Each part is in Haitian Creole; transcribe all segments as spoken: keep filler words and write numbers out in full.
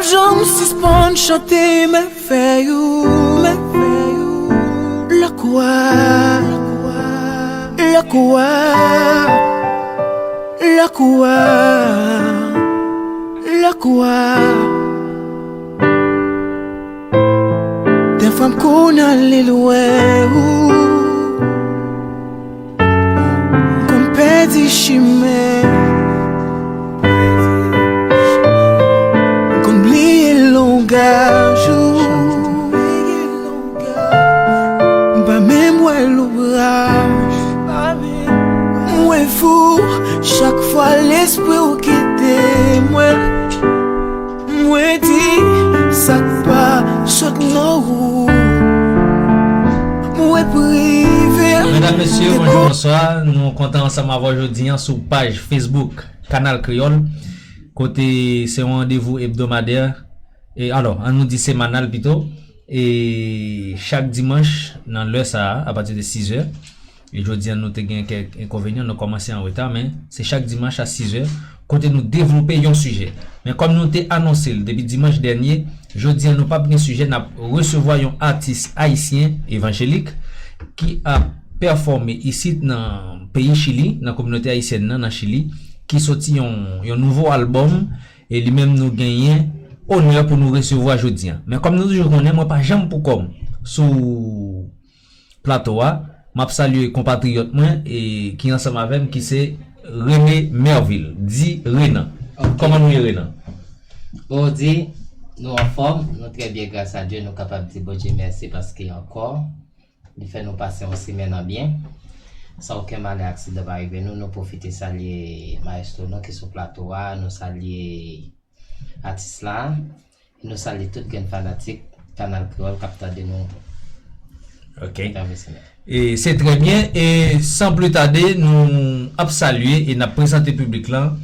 Janm sispann chante mèvèy ou, mèvèy ou. Lakwa, lakwa, lakwa, lakwa. Dèfwa m konn ale lwen ou. M konn pèdi chimen. M konn bliye langaj ou. M pa menm wè lonbraj. M wè fou chak fwa lespri w kite mwen. Mwen di sa k pa sot nan ou. Mwen prive. Medam, mesye, bonjou, bonswa. Nou kontan ansanm avè w jodi an sou paj Facebook Kanal Kreyòl, kote se yon randevou ebdomadè, e alò, ann nou di semanal pito, e chak dimanch nan lè sa a, apati de sizè, e jodi an nou te gen kèk enkonvenyan, nou kòmanse an reta, men se chak dimanch a sizè, kote nou devlope yon sijè. Men kòm nou te anonse l depi dimanch dènye, jodi an nou p ap gen sijè, n ap resevwa yon atis ayisyen evanjelik ki ap pèfòme isit nan peyi Chili, nan kominote ayisyèn nan, nan Chili, ki soti yon, yon nouvo albòm, e li menm nou genyen onè pou nou resevwa jodi an. Men kòm nou toujou konnen, mwen pa janm pou kò m sou plato a, m ap salye konpatriyòt mwen e ki ansanm avè m, ki se René Mervil, di Renan. Ok. Kòman nou ye, Renan? Bon, di, nou anfòm, nou trè byen, gras a Dye, nou kapab di Bondye mèsi paske ankò li fè nou pase yon semèn an byen, san okenn malè, aksidan pa rive nou. Nou pwofite salye mayestwo nou ki sou plato a, nou salye atis la, e nou salye tout grenn fanatik Kanal Kreyòl k ap tande nou. Ok. Nan Mesye. E se trè byen, e san pli tade, nou ap salye e n ap prezante piblik lan,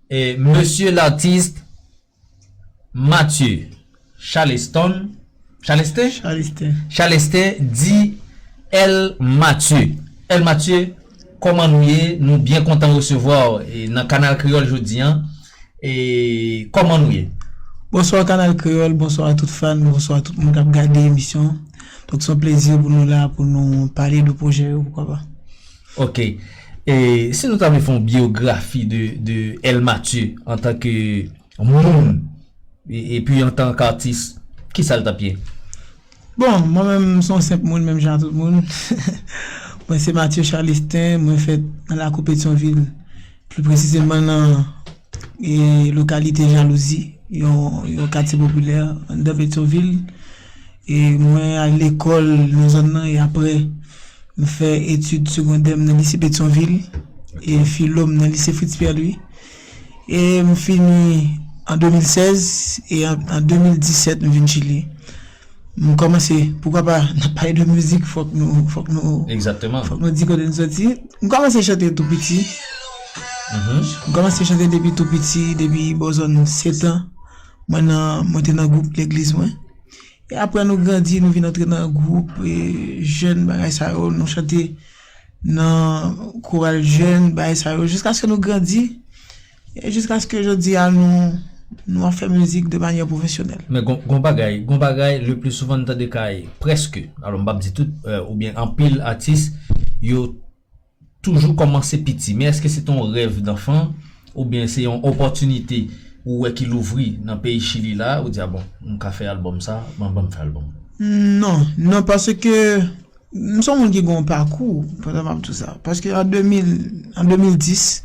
e mesye latis Mathieu Charleston, Charlestin? Charlestin. Charlestin di El Mathieu. El Mathieu, kòman nou ye? Nou byen kontan resevwa w, e, nan Kanal Kreyòl jodi an. E kòman nou ye? Bonswa Kanal Kreyòl, bonswa a tout fan, bonswa a tout moun k ap gade emisyon. Donk, se yon plezi pou nou la, pou nou pale de pwojè yo, poukwa pa. Ok. E si nou ta vle fè yon biyografi de, de El Mathieu antanke moun, e, epi antanke atis, kisa l t ap ye? Bon, mwen menm, m se yon senp moun, menm jan ak tout moun. Mwen se Mathieu Charlestin, mwen fèt nan lakou Petyonvil, pli presizeman nan, e, lokalite Jalouzi, yon, yon katye popilè anndan Petyonvil. E mwen al lekòl nan zòn nan, e apre, m fè etid segondè m nan lise Petyonvil, e filo m nan lise Fritz Pierre Louis. E m fini an de mil sèz, e an, an de mil disèt, m vin Chili. M kòmanse, poukwa pa, n ap pale de mizik, fòk nou, fòk nou, Egzakteman. Fòk nou di kote n soti. M kòmanse chante tou piti. Mhm. M kòmanse chante depi tou piti, depi bò zòn sèt an. Mwen nan, mwen te nan gwoup legliz mwen. E apre nou grandi, nou vin antre nan gwoup, e, jèn, bagay sa yo, nou chante nan koral jèn, bagay sa yo, jiskaske nou grandi, e jiskaske jodi a nou, nou ap fè mizik de manyè pwofesyonèl. Men gon, gon bagay, gon bagay, le pli souvan n tande kay, prèske, alò m p ap di tout, e, oubyen anpil atis, yo toujou kòmanse piti, men èske se te yon rèv danfan oubyen se yon opòtinite ou wè ki louvri nan peyi Chili la, ou di, "A bon, m ka fè albòm sa, ban, ban m fè albòm"? Non, non, paske m se yon moun ki gen yon pakou, pandan m ap di w sa. Paske an de mil, an de mil dis,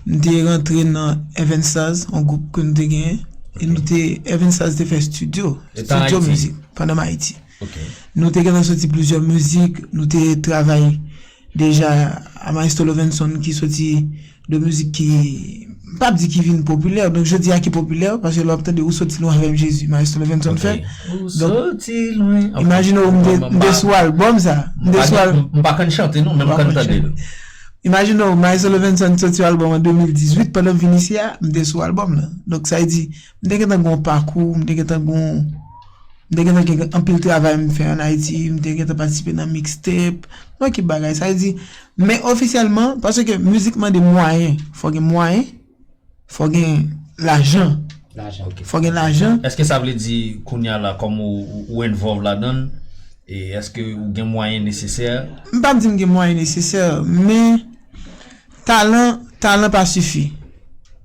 m te rantre nan Evensaz, yon gwoup ke nou te genyen, e nou te, Evensaz te fè estidyo, estidyo mizik, pandan m Ayiti. Ok. Nou te gentan soti plizyè mizik, nou te travay deja a Maestro Lovenson ki soti de mizik ki, m p ap di ki vin popilè, donk jodi a ki popilè, paske lè w ap tande ou soti lwen avè m Jezi, Maestro Lovenson fè. Ok. Ou soti lwen. Ok. Imajine w, m te, m te sou albòm sa. M te sou al- M pa konn chante non, men m konn tande l. Imajine w, Maestro Lovenson soti yon albòm an de mil dizuit, pandan m vin isi a, m te sou albòm lan. Donk sa vle di, m te gentan gen yon pakou, m te gentan gen yon M te gentan gen anpil travay m fè ann Ayiti, m te gentan patisipe nan mixtape, yon ekip bagay. Sa vle di, men ofisyèlman, paske mizik mande mwayen, fò gen mwayen, fò gen lajan. Lajan. Fò gen lajan. Èske sa vle di kounye a la, kòm ou, ou, ou envòlv ladan l, e èske ou gen mwayen nesesè? M p ap di m gen mwayen nesesè, men talan, talan pa sifi.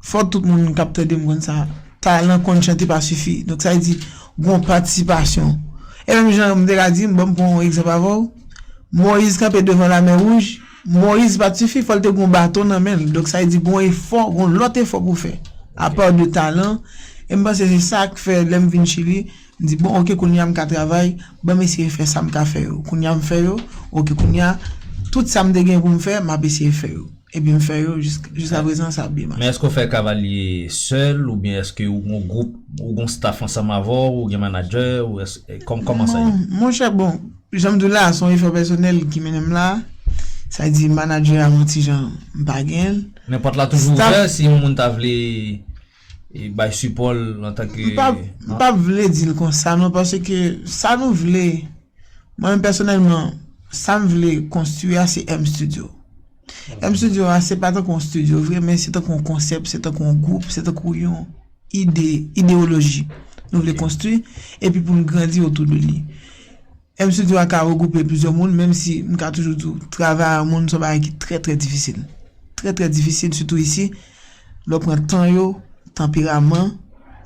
Fò tout moun k ap tande m konn sa. Talan konn chante pa sifi. Donk sa vle di gon patisipasyon. E menm jan m te ka di, m ban m pran yon egzanp avè w. Moyiz kanpe devan lamè wouj. Moyiz pa t sifi, fò l te gon baton nan men l. Donk sa vle di gon efò, gon lòt efò pou fè. Apa de talan. E m panse se sa k fè lè m vin Chili, m di bon, oke, kounye a m ka travay, ban m eseye fè sa m ka fè yo. Kounye a m fè yo, oke, kounye a tout sa m te gen pou m fè, m ap eseye fè yo. Epi m fè yo, jiskaprezan sa ap byen mache. Men èske w fè Cavallier sèl, oubyen èske ou gon gwoup, ou gon staff ansanm avè w, ou gen manadjè, ou kòm, kòman sa ye? Monchè, bon, jan m di w la, se yon efò pèsonèl ki mennen m la. Sa vle di manadjè a yon ti jan m pa gen l. Men pòt la toujou ouvè si yon moun ta vle e bay sipò l antanke. M p ap vle di l konsa non, paske sa nou vle, mwen menm pèsonèlman, sa m vle konstwi a se M Studio. M Studio a se pa tankou yon studio vre, men se tankou yon konsèp, se tankou yon gwoup, se tankou yon ide, ideyoloji nou vle konstwi, epi pou n grandi otou de li. M Studio a ka regwoupe plizyè moun, menm si m ka toujou di w, travay ak moun se yon bagay ki trè, trè difisil. Trè, trè difisil, sitou isi, lè w pran tan yo, tanperaman,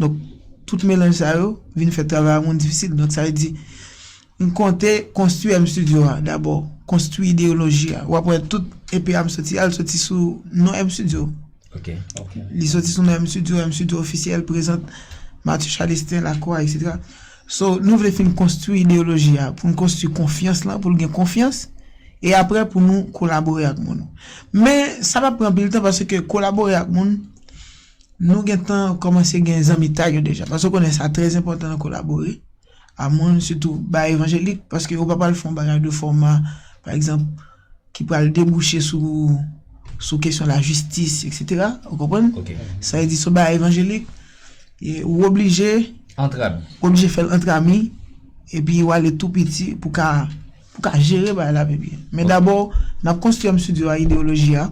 donk, tout melanj sa yo vin fè travay ak moun difisil. Donk, sa vle di, m konte konstwi M Studio a dabò, konstwi ideyoloji a. W ap wè tout E P a m soti a, l soti sou non M Studio. Ok. Li soti sou non M Studio, M Studio Officiel, Prezant, Mathieu Chalestin, Lakwa, etsetera. So, nou vle fin konstwi ideyoloji a, pou n konstwi konfyans lan, pou l gen konfyans, e apre pou nou kolabore ak moun. Men, sa p ap pran anpil tan, paske kolabore ak moun, nou gentan kòmanse gen zanmitay yo deja. Paske w konnen sa trè enpòtan nan kolabore a moun, sitou bay evanjelik, paske ou pa pral fè yon bagay de fòma, pa egzanp, ki pral debouche sou, sou kesyon lajistis, etsetera. Ou konprann? Ok. Sa vle di, se yon bagay evanjelik, e ou oblije, Antre ami. ou oblije fè l antre ami, epi ou ale tou piti pou ka, pou ka jere bagay la pi byen. Men dabò, n ap konstwi M Studio a, ideyoloji a,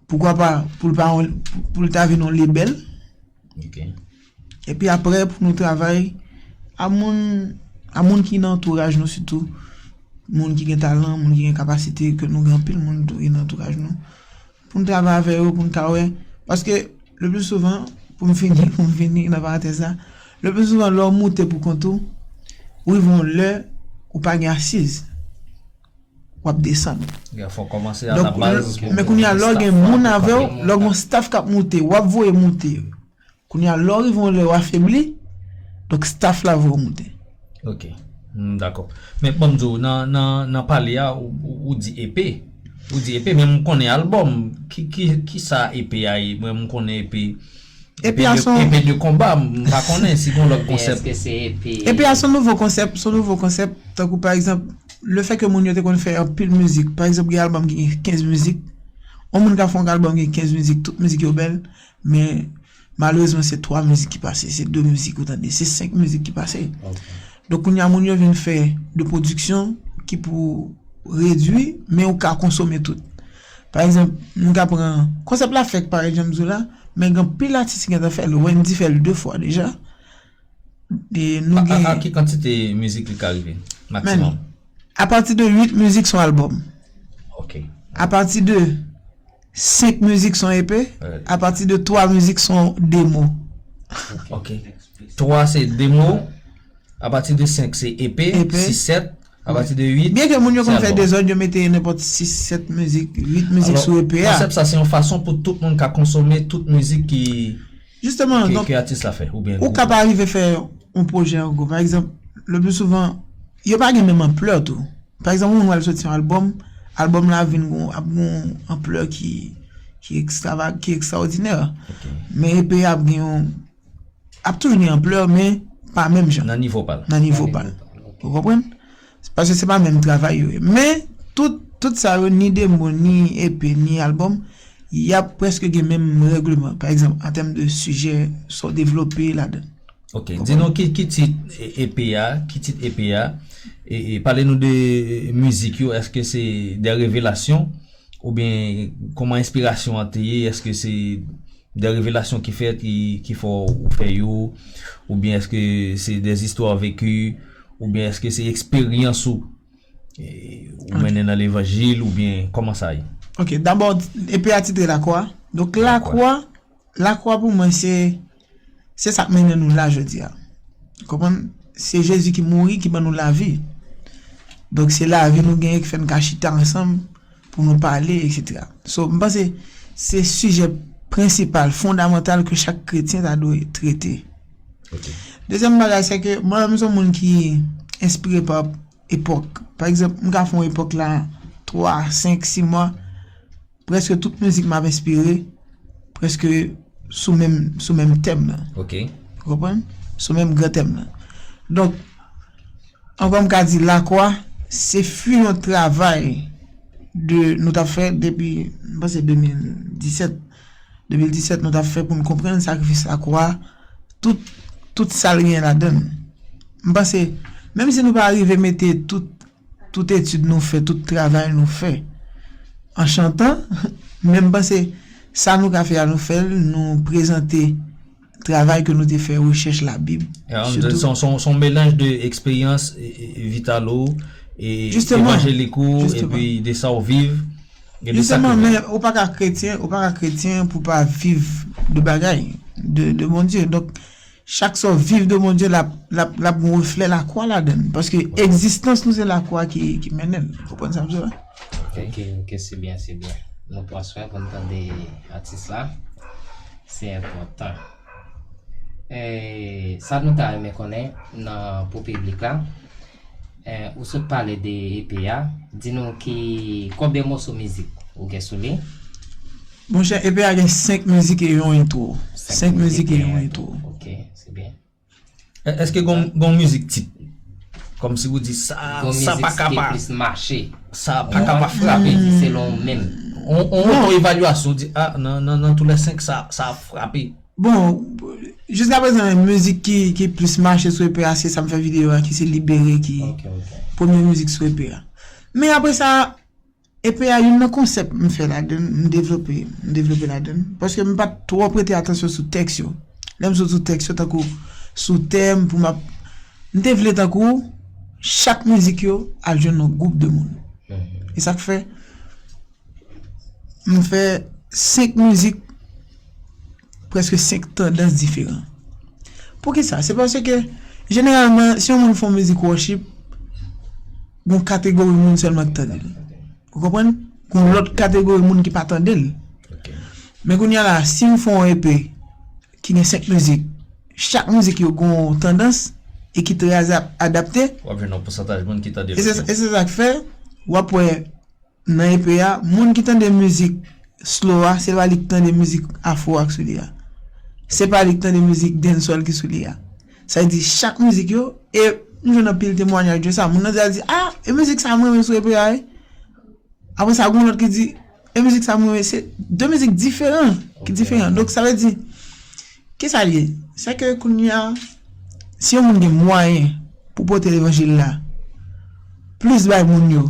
poukwa pa, pou l pa yon, pou l ta vin yon lebèl, Ok. Epi apre, pou nou travay a moun, a moun ki nan antouraj nou sitou, moun ki gen talan, moun ki gen kapasite, ke nou gen anpil moun tou ki nan antouraj nou, pou n travay avè yo, pou n ka wè. Paske, le pli souvan, pou m fini, pou m fini nan parantèz la, le pli souvan, lè w moute pou kont ou, ou rive yon lè, ou pa gen asiz. W ap desann. Fò kòmanse a la baz. Men kounye a, lè w gen moun avè w, lè w gen yon staff k ap moute, w ap voye moute. Kounye a, lè w rive yon lè w afebli, donk staff la voye w moute. Ok. M dakò. Men bon, m di w, nan, nan, nan pale a, ou, ou, ou di E P. Ou di E P, men m konnen albòm. Ki, ki, ki sa E P a ye? Mwen, m konnen E P. E P a se yon E P de konba, m pa konnen si gon lòt konsèp. Èske se E P? E P a se yon nouvo konsèp, se yon nouvo konsèp. Tankou pa egzanp, le fè ke moun yo te konn fè anpil mizik. Pa egzanp, gen albòm ki gen kenz mizik. Yon moun ka fè yon albòm ki gen kenz mizik, tout mizik yo bèl, men malerezman se twa mizik ki pase, se de mizik ou tande, se senk mizik ki pase. Donk kounye a moun yo vin fè de pwodiksyon ki pou redwi, men ou ka konsome tout. Pa egzanp, nou ka pran konsèp la fèk parèt jan m di w la, men gen anpil atis ki gentan fè l. Wendy fè l de fwa deja. E nou A, a, a gen ki kantite mizik li ka rive? Maksimòm. Apati de uit mizik se yon albòm. Ok. Apati de senk mizik se yon E P. Ouais. Apati de twa mizik se yon demo. Ok. Twa se demo. Apati de senk se E P. E P. Sis, sèt. Apati de uit. Byen ke moun yo konn fè albòm. Dezòd, yo mete nenpòt sis, sèt mizik, uit mizik sou E P a. Konsèp sa se yon fason pou tout moun ka konsome tout mizik ki, Jisteman, ki, donk, ki atis la fè. Oubyen ou ka pa rive fè yon pwojè ankò. Pa egzanp, le pli souvan, yo pa gen menm anplè tou. Pa egzanp, yon moun al soti yon albòm, albòm la vin gon, ap gon anplè ki, ki ekstravag, ki ekstraòdinè. Men E P a ap gen yon, ap toujou gen anplè, men pa menm jan. Nan nivo pa l. Nan nivo pa l. Ou konprann? Paske se pa menm travay yo ye. Men, tout, tout sa yo, ni demo, ni E P, ni albòm, y ap prèske gen menm règleman. Pa egzanp, an tèm de sijè, sa w devlope ladan. Ok, di nou ki, ki tit E P a, ki tit E P a, e, e pale nou de mizik yo, èske se de revelasyon, oubyen kòman enspirasyon an te ye, èske se de revelasyon ki fèt ki, ki fè w fè yo, oubyen èske se de istwa veki, oubyen èske se eksperyans ou, e, ou mennen nan levanjil, oubyen kòman sa ye? Ok, dabò, epi a titre Lakwa. Donk, Lakwa, Lakwa pou mwen, se, se sa k mennen nou la jodi a. Konprann? Se Jezi ki mouri, ki ban nou lavi. Donk, se lavi nou genyen ki fè n ka chita ansanm pou nou pale, etsetera. So, m panse se sijè prensipal, fondamantal ke chak kretyen ta dwe trete. Ok. Dezyèm bagay, se ke mwen menm, m se yon moun ki enspire pa epòk. Pa egzanp, m ka fè yon epòk la twa, senk, sis mwa, prèske tout mizik m ap enspire, prèske sou menm, sou menm tèm nan. Ok. Ou konprann? Sou menm gran tèm nan. Donk, ankò m ka di Lakwa, se fwi yon travay de, nou t ap fè depi, m panse de mil disèt. De mil disèt, nou t ap fè pou n konprann sakrifis Lakwa, tout, tout sa l genyen ladan l. M panse, menm si nou pa rive mete tout, tout etid nou fè, tout travay nou fè, an chantan, men m panse, sa nou ka fè a, nou fè l, nou prezante travay ke nou te fè, rechèch Labib, sitou. Se yon, se yon, se yon melanj de eksperyans, e, e, e, vital ou, e, evanjelik ou, epi de sa w viv, e de sa ke w viv. Jisteman, men ou pa ka kretyen, ou pa ka kretyen pou pa viv de bagay, de, de Bondye. Donk, chak sa w viv de Bondye, l ap, l ap, l ap gen reflè Lakwa ladan l. Paske egzistans nou se Lakwa ki, ki mennen l. Ou konprann sa m di w la? Ok, ok, se byen, se byen. Nou pran swen pou n tande atis la. Se enpòtan. E, sa nou ta renmen konnen nan, pou piblik la, e, ou sot pale de E P a, di nou ki, konbyen moso mizik ou gen sou li? Monchè, E P a gen senk mizik e yon entwo. Senk mizik e yon entwo. Ok, se byen. E, èske gon, gon mizik tit? Kòmsi ou di sa, sa pa ka pa, sa pa ka pa frape. Selon ou menm. On, on, on evalyasyon, ou di, a, nan, nan, nan tou lè senk, sa, sa ap frape. Bon, jiskaprezan, mizik ki, ki plis mache sou E P a, se sa m fè videyo a, ki se Libere, ki premye mizik sou E P a. Men apre sa, E P a, youn nan konsèp m fè ladan l, m devlope, m devlope ladan l. Paske m pa t twò prete atansyon sou tèks yo. Lè m sot sou tèks yo, tankou sou tèm, pou m ap, m te vle tankou chak mizik yo al jwenn yon gwoup de moun. E sa k fè, m fè senk mizik, prèske senk tandans diferan. Poukisa? Se paske, jeneralman, si yon moun fè yon mizik worship, gon kategori moun sèlman k tande l. Ou konprann? Gon lòt kategori moun ki pa tande l. Ok. Men kounye a la, si m fè yon E P ki gen senk mizik, chak mizik yo gon tandans e ki trè adap-, adapte. W ap jwenn yon pousantaj moun ki tande l. E se, e se sa k fè, w ap wè nan E P a, moun ki tande mizik slow a, se pa li k tande mizik afro a k sou li a. Se pa li k tande mizik dancehall ki sou li a. Sa vle di, chak mizik yo, e m jwenn anpil temwanyaj de sa. Moun nan deja di, a, e mizik sa mwen renmen sou E P a, wi. Apre sa, gon lòt ki di, e mizik sa mwen renmen, se de mizik diferan, ki diferan. Donk, sa vle di, kisa l ye? Se ke kounye a, si yon moun gen mwayen pou pote levanjil la plis bay moun yo,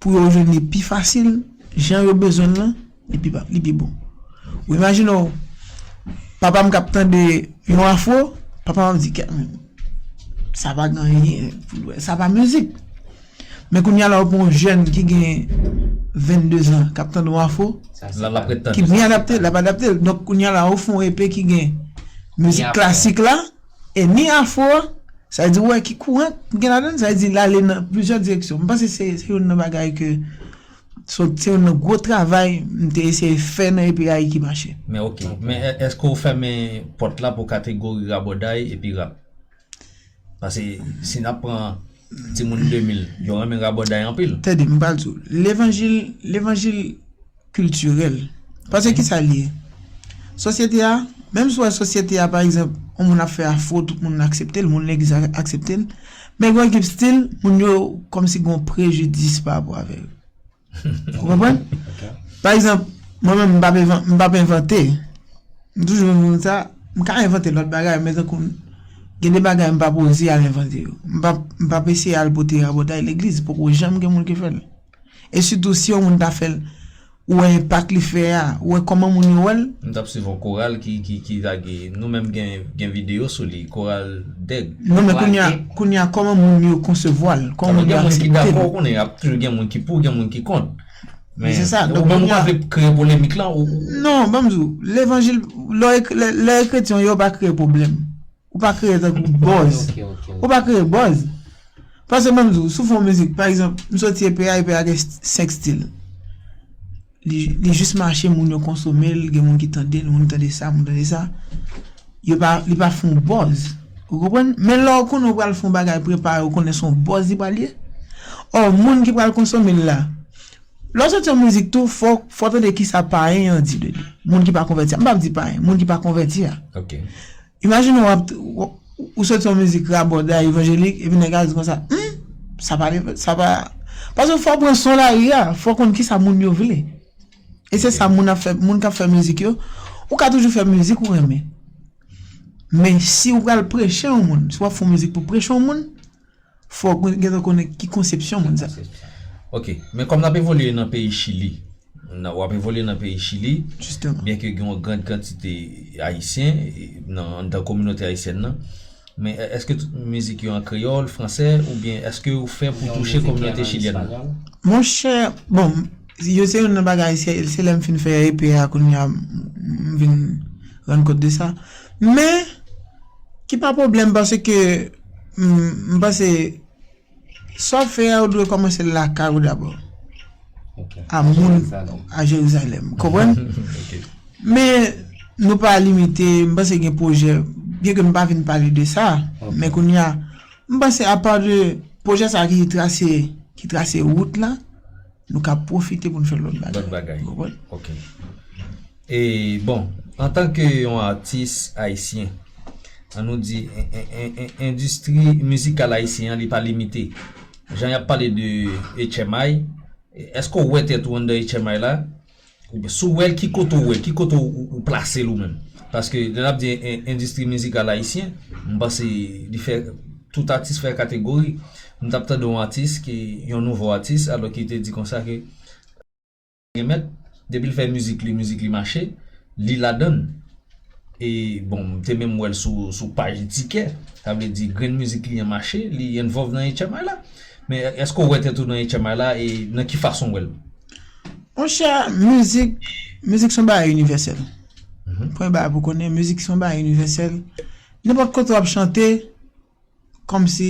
pou yo jwenn li pi fasil, jan yo bezwen l lan, li pi, li pi bon. Ou imajine w, papa m k ap tande yon afro, papa m ap di, "Kèt, men, sa pa gen anyen, sa pa mizik." Men kounye a la, ou pran yon jèn ki gen vennde zan, k ap tande yon afro, ki byen adapte, l ap adapte l. Donk, kounye a la, ou fè yon E P ki gen mizik klasik la, e ni afro a, sa vle di, ou wè ki kouran k gen ladan l, sa vle di, l ale nan plizyè direksyon. M panse se, se youn nan bagay ke, se, se youn nan gwo travay m te eseye fè nan E P a ki mache. Men ok, men è-, èske w fèmen pòt la pou kategori rabòday epi rap? Paske si n ap pran timoun de mil, yo renmen rabòday anpil. Tande, m pral di w, levanjil, levanjil kiltirèl. Paske kisa l ye? Sosyete a, menm si w wè sosyete a, pa egzanp, yon moun ap fè afro, tout moun aksepte l, moun legliz a aksepte l, men gen yon ekip stil, moun yo kòmsi gen yon prejidis pa rapò avè yo. Ou konprann? Ok. Pa egzanp, mwen menm, m p ap envan-, m p ap envante. M toujou menm moun sa, m ka envante lòt bagay, men tankou gen de bagay m p ap oze al envante yo. M p ap, m p ap eseye al pote rabòday legliz, poko janm gen moun ki fè l. E sitou si yon moun ta fè l, ou wè enpak li fè a, ou wè kòman moun yo wè l. M t ap swiv yon koral ki ki ki lage, nou menm gen gen videyo sou li, koral Dèg. Non, men kounye a, kounye a, kòman moun yo konsevwa l, kòman moun yo aksepte l. Gen moun ki dakò, ou konnen, ap toujou gen moun ki pou, gen moun ki kont. Men se sa, ou menm ou pa vle kreye polemik lan ou. Non, ban m di w, levanjil, lè w e kretyen, yo pa kreye pwoblèm. Ou pa kreye tankou buzz. Ou pa kreye buzz. Paske ban m di w, si w fè yon mizik, pa egzanp, m soti E P a, E P a gen senk stil. Li, li jis mache, moun yo konsome l, gen moun ki tande l, moun tande sa, moun tande sa. Yo pa, li pa fè yon buzz. Ou konprann? Men lè w konnen w pral fè yon bagay prepare, ou konnen se yon buzz li pral ye. Ò, moun ki pral konsome l la, lè w soti yon mizik tou, fò, fò w tande kisa payen an di de li. Moun ki pa konvèti a. M p ap di payen, moun ki pa konvèti a. Ok. Imajine w ap, w, ou soti yon mizik rabòday, evanjelik, epi nèg la di konsa, hmm, sa pa, sa pa, paske fò w pran son lari a, fò w konn kisa moun yo vle. E se sa moun ap fè, moun k ap fè mizik yo, ou ka toujou fè mizik ou renmen. Men si ou pral preche yon moun, si w ap fè yon mizik pou preche yon moun, fò w gentan konnen ki konsepsyon moun sa. Ok, men kòm n ap evolye nan peyi Chili, w ap evolye nan peyi Chili, byenke gen yon gran kantite Ayisyen nan anndan kominote ayisyèn nan, men èske tout mizik yo an kreyòl, fransè, oubyen èske ou fè pou touche kominote chilyèn nan? Monchè, bon, yo se youn nan bagay, se lè m fin fè E P a kounye a m vin rann kont de sa. Men, ki pa pwoblèm paske m panse sa w ap fè a, ou dwe kòmanse l lakay ou dabò. A moun, a Jerizalèm. Konprann? Men, nou pa limite, m panse gen pwojè, byenke m pa vin pale de sa, men kounye a, m panse apa de pwojè sa ki trase, ki trase wout la, nou ka pwofite pou n fè lòt bagay. Lòt bagay. Ou konprann? Ok. E, bon, antanke yon atis ayisyen, ann nou di, en, en, en, en, endistri mizikal ayisyen an, li pa limite. Jan y ap pale de H M I, èske w wè tèt ou anndan H M I la? Oubyen, si w wè l, ki kote w wè, ki kote w, ou, ou plase l ou menm? Paske, lè n ap di en, endistri mizikal ayisyen, m panse li fè, tout atis fè kategori. M t ap tande yon atis ki, yon nouvo atis, alò ki te di konsa ke Remèt, depi l fè mizik li, mizik li mache, li ladann. E, bon, m te menm wè l sou, sou paj tikè. Sa vle di, grenn mizik li an mache, li envolve nan H M I la. Men èske w wè tèt ou nan H M I la e nan ki fason w wè l? Monchè, mizik, mizik se yon bagay inivèsèl. Premye bagay pou konnen, mizik se yon bagay inivèsèl. Nenpòt kote w ap chante, kòmsi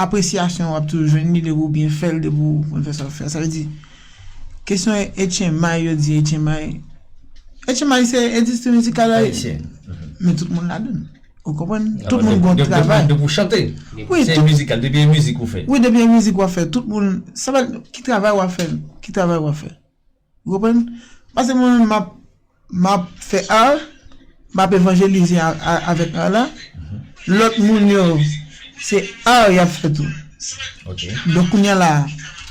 apresyasyon w ap toujou jwenn li depi w byen fè l, depi w konn fè sa w fè a. Sa vle di, kesyon H M I, yo di H M I. H M I se endistri mizikal ayisyen. Men tout moun ladann. Ou konprann? Tout moun gon travay. Depi w chante, se mizikal, depi e mizik ou fè. Wi, depi e mizik w ap fè. Tout moun, sa pa, ki travay w ap fè? Ki travay w ap fè? Ou konprann? Paske mwen menm, m ap, m ap fè art, m ap evanjelize avèk art la. Lòt moun yo, se art y ap fè tou. Donk, kounye a la,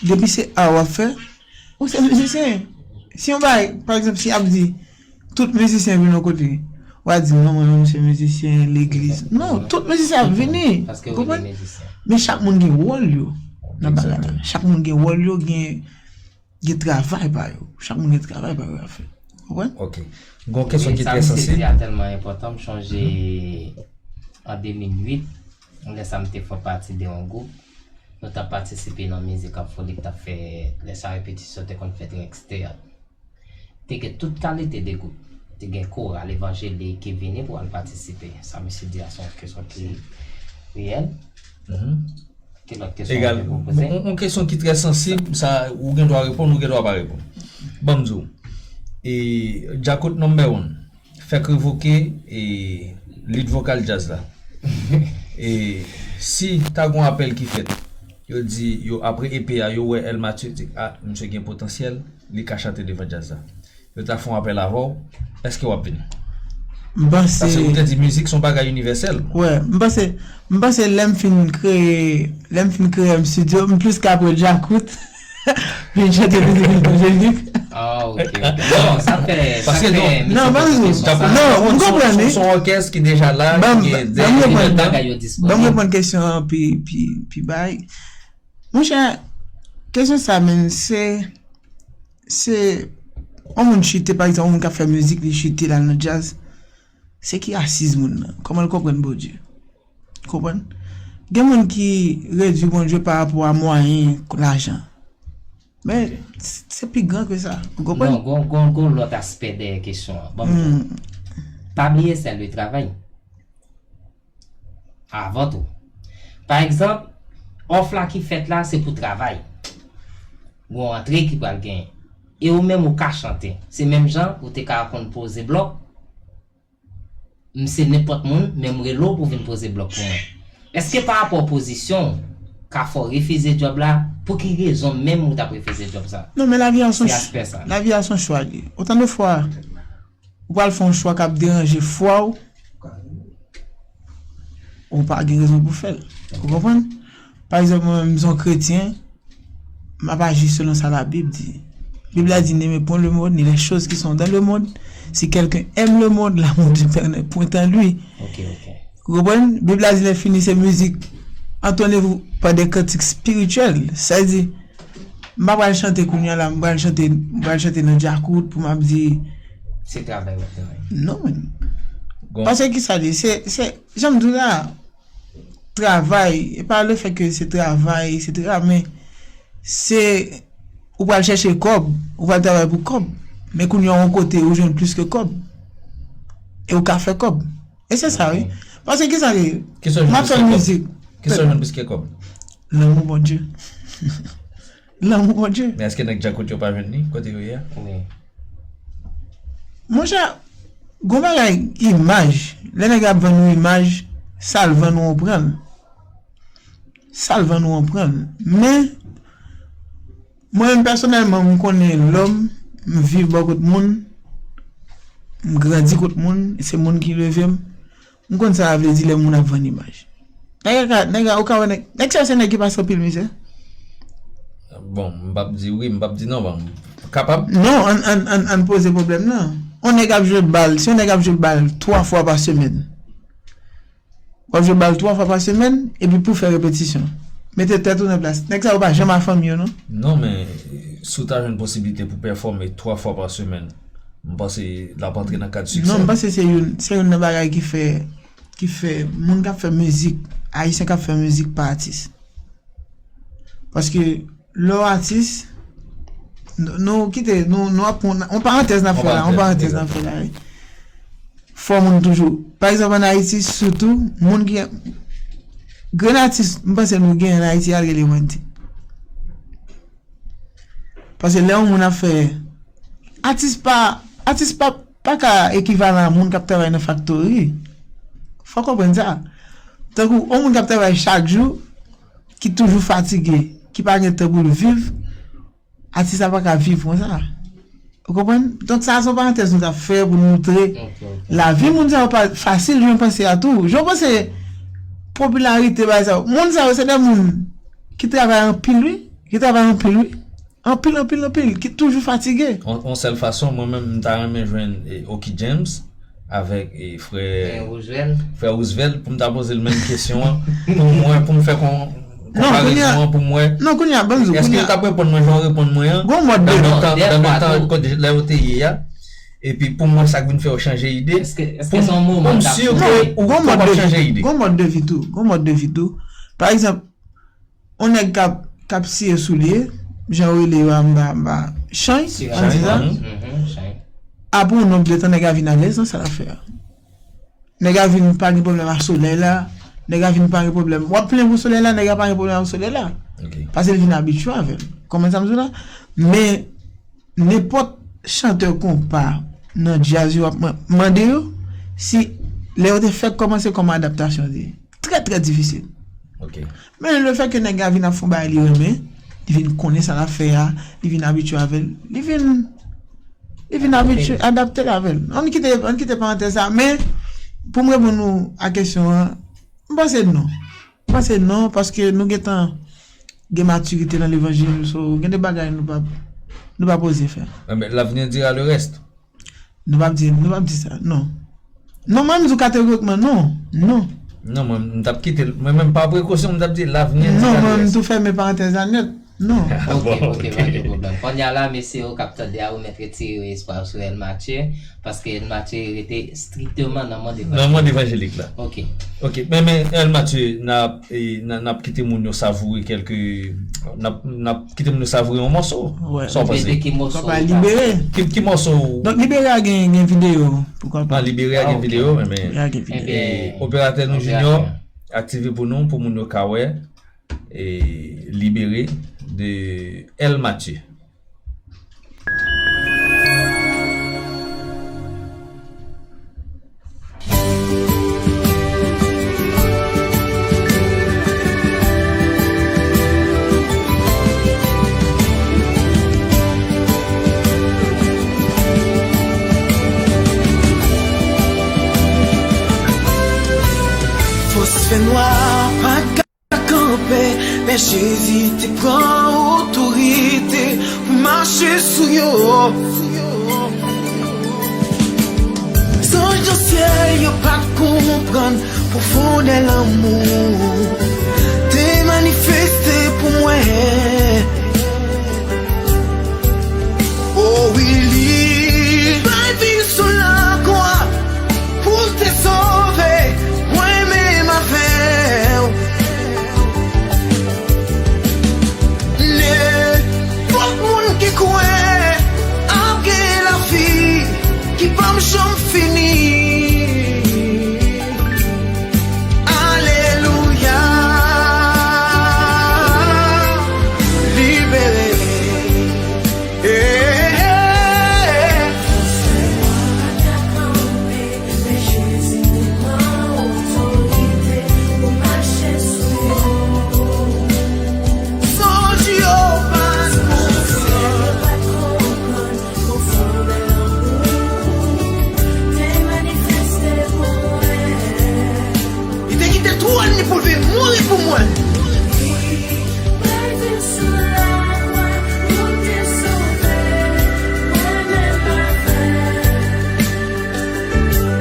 depi se art w ap fè, ou se mizisyen. Si yon bagay, pa egzanp, si y ap di, tout mizisyen vin yon kote, w a di, non, mwen menm, se mizisyen legliz. Non, tout mizisyen ap vini. Ou konprann? Men chak moun gen wòl yo nan bagay la. Chak moun gen wòl yo, gen gen travay pa yo. Chak moun gen travay pa yo ap fè. Ou konprann? Ok. Gon kesyon ki trè sansib. Sa misye di a tèlman enpòtan, m chonje an de mil uit, lè sa m te fè pati de yon gwoup, nou t ap patisipe nan mizik Afrolik t ap fè, lè sa repetisyon te konn fèt nan ekstè. Te gen tout kalite de gwoup. Te gen koral evanjelik ki vini pou al patisipe. Sa misye di a se yon kesyon ki reyèl. Ki lòt kesyon w vle poze? Yon kesyon ki trè sansib, sa ou gen dwa reponn, ou gen dwa pa reponn. Ban m di w. E, Djakout number one, fèk revoke e, lead vokal djaz la. E, si ta gon apèl ki fèt, yo di, yo apre E P a, yo wè El Mathieu, di, a, misye gen potansyèl, li ka chante devan djaz la. Yo ta fè yon apèl avè w, èske w ap vini? M panse. Paske ou te di mizik se yon bagay inivèsèl. Wè, m panse, m panse lè m fin kreye, lè m fin kreye M Studio, m plis ka pran Djakout vin chante mizik evanjelik. Ah, ok, ok. Non, sa fè, sa fè. Non, pa vre. Non, m konprann li. Se yon òkès ki deja la, ki gen de bagay yo dispoze. Ban m reponn kesyon an pi, pi, pi bay. Monchè, kesyon sa menm, se se Yon moun chite, pa egzanp, yon moun k ap fè mizik, li chite, l al nan djaz, se ki asiz moun nan? Kòman l konprann Bondye? Konprann? Gen moun ki redui Bondye pa rapò a mwayen, lajan. Men, se pi gran ke sa. Ou konprann? Non, gon, gon, gon lòt aspè dèyè kesyon an. Bon, hmm. Pa bliye sèl le travay. Avan tou. Pa egzanp, òf la ki fèt la, se pou travay. Gon antre ki pral genyen. E ou menm ou ka chante. Se menm jan ou te ka konn poze blòk. M se nenpòt moun, men m rele w pou vin poze blòk pou mwen. Èske pa rapò pozisyon w ka fè w refize djòb la? Pou ki rezon menm ou t ap refize djòb sa? Non, men lavi a se yon chwa. Lavi a se yon chwa li. Otan de fwa ou pral fè yon chwa k ap deranje fwa w, ou pa gen rezon pou fè l. Ou konprann? Pa egzanp, mwen menm, m se yon kretyen, m ap aji selon sa Labib di. Bib la di, n'aimez point le monde, ni les choses qui sont dans le monde. Si quelqu'un aime le monde, l'amour du Père n'est point en lui. Ok, ok. Ou konprann? Bib la di, lè fini, se mizik. Entonnez-vous par des cantiques spirituels. Sa di, m pa pral chante kounye a la, m pral chante, m pral chante nan djakout pou m ap di. Se travay w ap travay. Non, men. Paske ki sa li? Se, se, jan m di w la, travay, e pa le fè ke se travay, etsetera, men se, ou pral chèche kòb, ou pral travay pou kòb, men kounye a yon kote ou jwenn plis ke kòb, e ou ka fè kòb. E se sa, wi. Paske ki sa li? M ap fè mizik. Kisa w jwenn plis ke kòb? Lanmou Bondye. Lanmou Bondye. Men èske nèg djakout yo pa jwenn li kote yo ye a? Wi. Monchè, gon bagay, imaj. Lè nèg ap vann ou imaj, sa l vann ou, ou pran l. Sa l vann ou, ou pran l. Men, mwen menm pèsonèlman, m konnen lòm, m viv bò kot moun, m grandi kot moun, se moun ki leve m. M konn sa sa vle di lè moun ap vann imaj. Nèg la ka, nèg la, ou ka wè nèg, nèg sa yo se nèg ki pase anpil mizè. Bon, m p ap di wi, m p ap di non, bon, kapab. Non, ann, ann, ann, ann poze pwoblèm nan. Yon nèg ap jwe bal, si yon nèg ap jwe bal twa fwa pa semèn, w ap jwe bal twa fwa pa semèn, epi pou fè repetisyon. Mete tèt ou nan plas. Nèg sa yo pa janm a fanmi yo, non? Non, men si w ta jwenn posiblite pou pèfòme twa fwa pa semèn, m panse l ap antre nan kad siksè. Non, m panse se youn, se youn nan bagay ki fè, ki fè moun k ap fè mizik, ayisyen k ap fè mizik pa atis. Paske lè w atis, n-, nou kite, nou, nou ap pran yon parantèz n ap fè la, yon parantèz n ap fè la, wi. Fò moun toujou, pa egzanp, ann Ayiti, sitou, moun ki, grenn atis, m panse nou gen ann Ayiti, al rele Wendy. Paske lè yon moun ap fè, atis pa, atis pa, pa ka ekivalan a moun k ap travay nan faktori. Fò w konprann sa. Tankou yon moun k ap travay chak jou, ki toujou fatige, ki pa gen tan pou l viv, atis la pa ka viv konsa. Ou konprann? Donk, sa a se yon parantèz nou t ap fè pou n moutre lavi moun sa yo pa fasil jan w panse a tou. Jan w panse popilarite bagay sa yo. Moun sa yo se de moun ki travay anpil, wi. Ki travay anpil, wi. Anpil, anpil, anpil. Ki toujou fatige. Yon, yon sèl fason, mwen menm, m ta renmen jwenn eh, Oky James avèk eh, frè Frè Roosevelt. Frè Roosevelt pou m ta poze l menm kesyon an. Pou m wè, pou m fè kon, Non, kounye a, konparizon an pou m wè. Non, kounye a, ban m di w, Èske kounye yo t a. Ap reponn mwen jan w reponn mwen an? Gon mòd de. Nan tan, nan tan kote lè yo te ye a. Epi pou m wè sa k vin fè yo chanje ide. Èske, èske se yon moman pou m si ke ou poko ap chanje ide. Gon mòd de vi tou. Gon mòd de vi tou. Pa egzanp, yon nèg k ap, k ap siye soulye, jan yo rele yo anba, anba, chanj, an di sa. Apre yon nonb de tan, nèg la vin alèz nan sa l ap fè a. Nèg la vin pa gen pwoblèm ak solèy la. Nèg la vin pa gen pwoblèm. W ap plenn pou solèy la, nèg la pa gen pwoblèm ak solèy la. Paske l vin abitye avè l. Konprann sa m di w la? Men, nenpòt chantè konpa nan djaz yo ap mande yo si lè yo te fèk kòmanse kòman adaptasyon te ye. Trè, trè difisil. Men lefètke nèg la vin ap fè yon bagay li renmen, li vin konnen sa l ap fè a, li vin abitye avè l, li vin Li vin abitye, adapte l avè l. Ann kite, ann kite parantèz sa. Men, pou m reponn ou a kesyon an, m panse non. M panse non, paske nou gentan gen matirite nan levanjil, so, gen de bagay nou pa, nou pa poze fè. Enben, l'avenir dira le reste. Nou p ap di, nou p ap di sa, non. Non, mwen, m di w kategorikman, non. Non. Non, mwen, m t ap kite l. Mwen menm, pa prekosyon, m t ap di l'avenir dira le reste. Non, mwen, m tou fèmen parantèz la nèt. Non. Ok, ok, pa de pwoblèm. Donk, kounye a la, mesye yo k ap tande a, ou mèt retire espwa yo sou El Mathieu, paske El Mathieu rete strikteman nan mond evanjelik. Nan mond evanjelik la. Ok. Ok, men, men, El Mathieu, n ap, e, n a- n ap kite moun yo savoure kèlke, n ap, n ap kite moun yo savoure yon mòso. Sa w panse? Libere. Ki, ki mòso? Donk, Libere a gen, gen videyo, poukwa pa? Libere a gen videyo, men, men, e, operatè nou Junior, aktive pou nou, pou moun yo ka wè. E, Libéré de El Mathieu. Fòs fènwa pa ka kanpe, men Jezi te pran otorite pou mache sou yo. Zanj nan syèl yo pa t konprann pwofondè lanmou te manifeste pou mwen. O wi, li bay vi l sou lakwa pou te sove mwen menm avè w. Nenpòt moun ki kwè ap gen lavi ki p ap janm fini. Alelouya, libere. Li te kite twòn li pou l vin mouri pou mwen.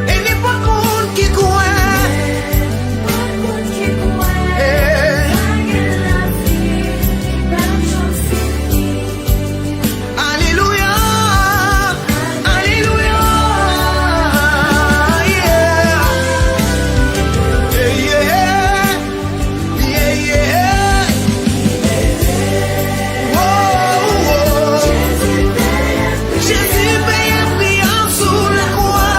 E nenpòt moun ki kwè. Alelouya, alelouya, yeah. Yeah, yeah. Yeah, yeah. Oh, oh. Jezi peye pri an sou lakwa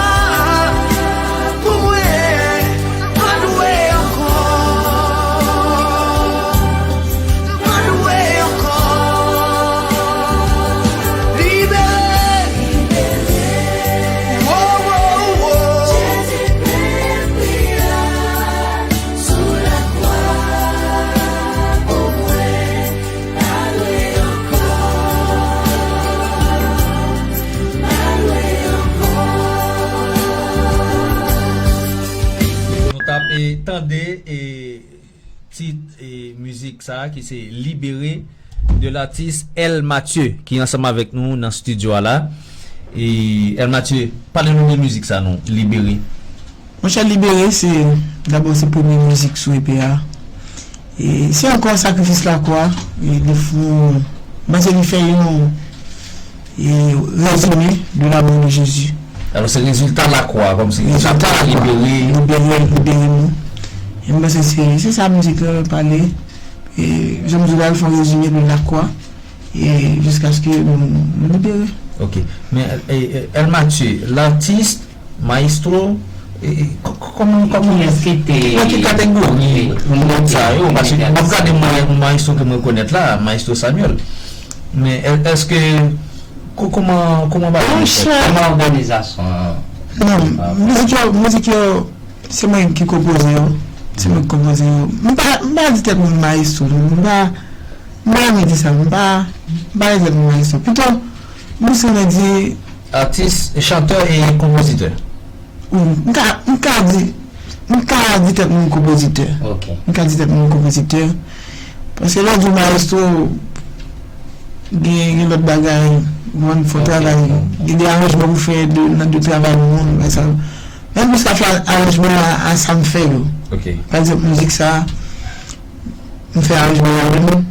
pou mwen. M pa dwe ankò. M pa dwe ankò. Libere. Oh, oh, oh. Sou lakwa pou mwen, pa dwe ankò, pa dwe ankò. Nou t ap, e, tande, e, tit, e, mizik sa a ki se Libéré de latis El Mathieu ki ansanm avèk nou nan estidyo a la. E, El Mathieu, pale nou de mizik sa non, Libéré. Monchè, Libéré, se, dabò, se premye mizik sou E P a. E se ankò sakrifis lakwa, e li fou, m panse li fè yon, e, rezime de l'amour de Jésus. Alò, se rezilta lakwa, kòmsi, rezilta lakwa, libere, libere, libere nou. E m panse se, se sa mizik la pale. E jan m di w la, l fè yon rezime de lakwa. E jiskaske nou, nou libere. Ok. Men, e, e, El Mathieu, latis, maestro, e, e, kò-, kò-, kòman, kòman, nan ki kategori moun sa yo? Paske m ap gade mwen, yon maestro ke mwen rekonèt la, maestro Samuel. Men è-, èske, kò-, kòman, kòman bagay yo fèt? Kòman òganizasyon an? Non, mizik yo, mizik yo, se mwen ki konpoze yo. Se mwen ki konpoze yo. M pa, m pa di tèt mwen maestro, non. M pa, m pa renmen di sa. M pa, m pa renmen di tèt mwen maestro. Pito, m plis renmen di atis, chantè e konpozitè. Wi, m ka, m ka di, m ka di tèt mwen konpozitè. Ok. M ka di tèt mwen konpozitè. Paske lè w di w maestro, gen, gen lòt bagay, ou konprann, fò travay. Gen de aranjman pou fè de, nan de travay moun, bagay sa yo. Men m plis ka fè aranjman a, a sa m fè yo. Ok. Pa egzanp, mizik sa, m fè aranjman an menm.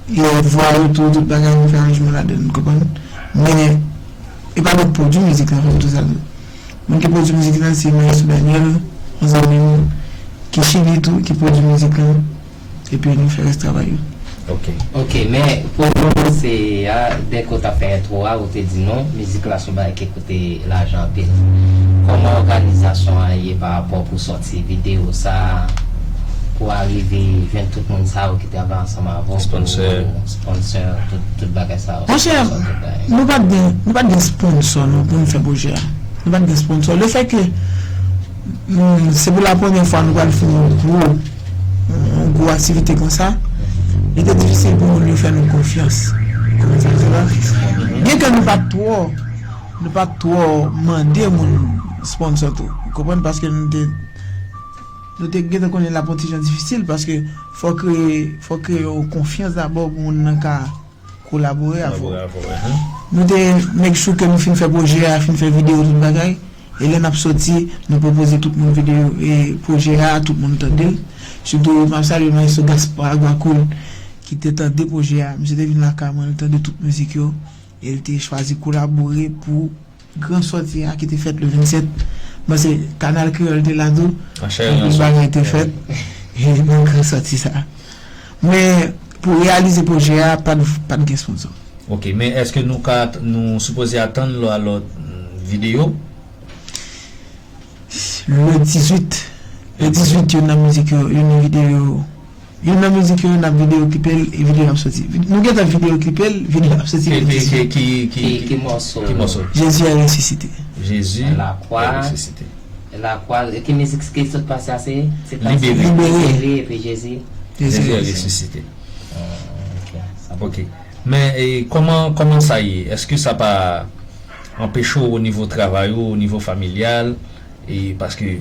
E vwa yo tou, tout bagay, nou fè aranjman ladan l, ou konprann? Men, e pa nou k pwodui mizik la, fò m di w sa tou. Moun ki pwodui mizik la, se Maestro Daniel, yon zanmi m, ki Chili tou, ki pwodui mizik la. Epi nou fè rès travay yo. Ok. Ok, men pou nou kòmanse a, dèke w t ap fè entwo a, ou te di nou, mizik la se yon bagay ki koute lajan anpil. Kòman òganizasyon an ye pa rapò pou sòti videyo sa a, pou arive jwenn tout moun sa yo ki travay ansanm avè w, pou sponsor, tout, tout bagay sa yo? Monchè, nou pa t gen, nou pa t gen sponsor non pou nou fè pwojè a. Nou pa t gen sponsor. Le fè ke, mm, se pou la premyè fwa nou pral fè yon gwo yon gwo aktivite konsa, li te difisil pou moun yo fè nou konfyans. Kòman sa se la? Byenke nou pa t twò, nou pa t twò mande moun sponsor tou. Ou konprann? Paske nou te, nou te gentan konnen l ap yon ti jan difisil, paske fò kreye, fò kreye yon konfyans dabò pou moun nan ka kolabore avè w. Kolabore avè w, mhm. Nou te make sure ke nou fin fè pwojè a, fin fè videyo, tout bagay. E lè n ap soti, nou pwopoze tout moun videyo e pwojè a, tout moun tande l. Sitou, m ap salye Maestro Gaspard Agwakoul, ki te tande pwojè a. Misye te vin lakay mwen, li tande tout mizik yo, e l te chwazi kolabore pou gran sòti a ki te fèt le vennsèt. Bon, se Kanal Kreyòl te la tou. Anpil bagay te fèt, e, nan gran sòti sa. Men, pou reyalize pwojè a, pa t, pa t gen sponsor. Ok, men èske nou ka, nou sipoze atann lò, lòt, mm, videyo? Le dizuit. Le dizuit, youn nan mizik yo, youn nan videyo, youn nan mizik yo, n ap videyo klipe l, e videyo ap soti. Vi-, nou gentan videyo klipe l, videyo ap soti le dizuit. Ki, ki, ki, ki, ki mòso? Ki mòso? Jésus est ressuscité. Jésus est ressuscité. Lakwa. Lakwa, e ki mizik ki sot pase a se? Se pa Libéré. Libéré. Libéré epi Jezi. Jezi resisite. Ah, ok, sa bon. Ok. Men, e, kòman, kòman sa ye? Èske sa pa anpeche w o nivo travay ou, o nivo familyal? E paske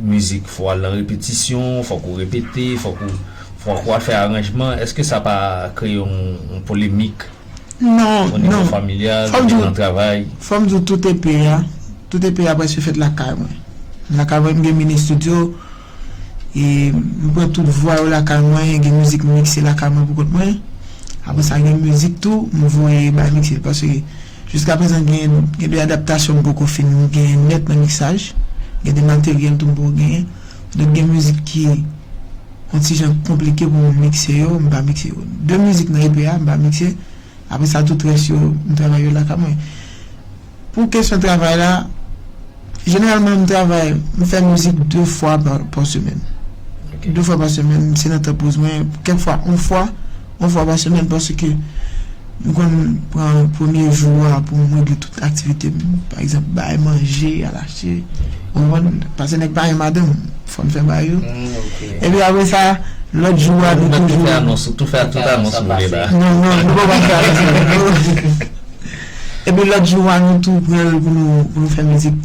mizik, fò w al nan repetisyon, fòk ou repete, fòk ou, fòk ou al fè aranjman. Èske sa pa kreye yon, yon polemik? Non, o nivo non. Familyal, o nivo nan travay? Fò m di w, tout E P a, tout E P a prèske fèt lakay mwen. Lakay mwen, m gen mini studio, e m pran tout vwa yo lakay mwen, gen mizik m mikse lakay mwen pou kont mwen. Apre sa, gen mizik tou, m voye bay mikse. Paske jiskaprezan, gen, gen de adaptasyon m poko fin gen nèt nan miksaj. Gen de materyèl tou m poko genyen. Donk, gen mizik ki yon ti jan konplike pou m mikse yo, m pa mikse yo. De mizik nan E P a, m pa mikse. Apre sa, tout rès yo, m travay yo lakay mwen. Pou kesyon travay la, jeneralman, m travay, m fè mizik de fwa pa, pa semèn. Ok. De fwa pa semèn, se nan tan poz mwen. Kèk fwa, yon fwa, yon fwa pa semèn, paske m konn pran premye jou a pou m regle tout aktivite m. Pa egzanp, bay manje, al achte. Ou konprann? Paske nèg pa gen madanm, fò n fè bay yo. Mm, ok. Epi apre sa, lòt jou a, nou toujou. Tou fè anons, tou fè tout anons ou vle la. Non, non, nou pa fè anons. Epi lòt jou a, nou tou pran l pou nou, pou nou fè mizik.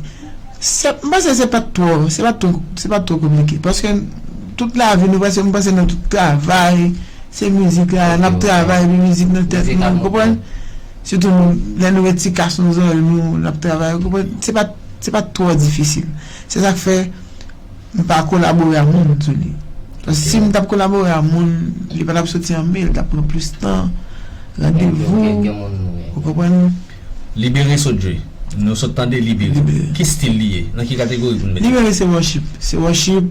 Se, m panse se pa t twò, se pa t twò, se pa t twò konplike. Paske tout lavi nou, paske m panse nan tout travay, se mizik la, n ap travay, epi mizik nan tèt nou, ou konprann? Sitou nou, lè nou wè ti kas nan zòrèy nou, n ap travay, ou konprann? Se pa, se pa twò difisil. Se sa k fè m pa kolabore ak moun sou li. Paske si m t ap kolabore ak moun, li pa t ap soti an me, li t ap pran plis tan, randevou, ou konprann? Libere sot jwe. Nou sot tande Libere. Libere. Ki stil li ye? Nan ki kategori pou n mete? Libere se worship. Se worship,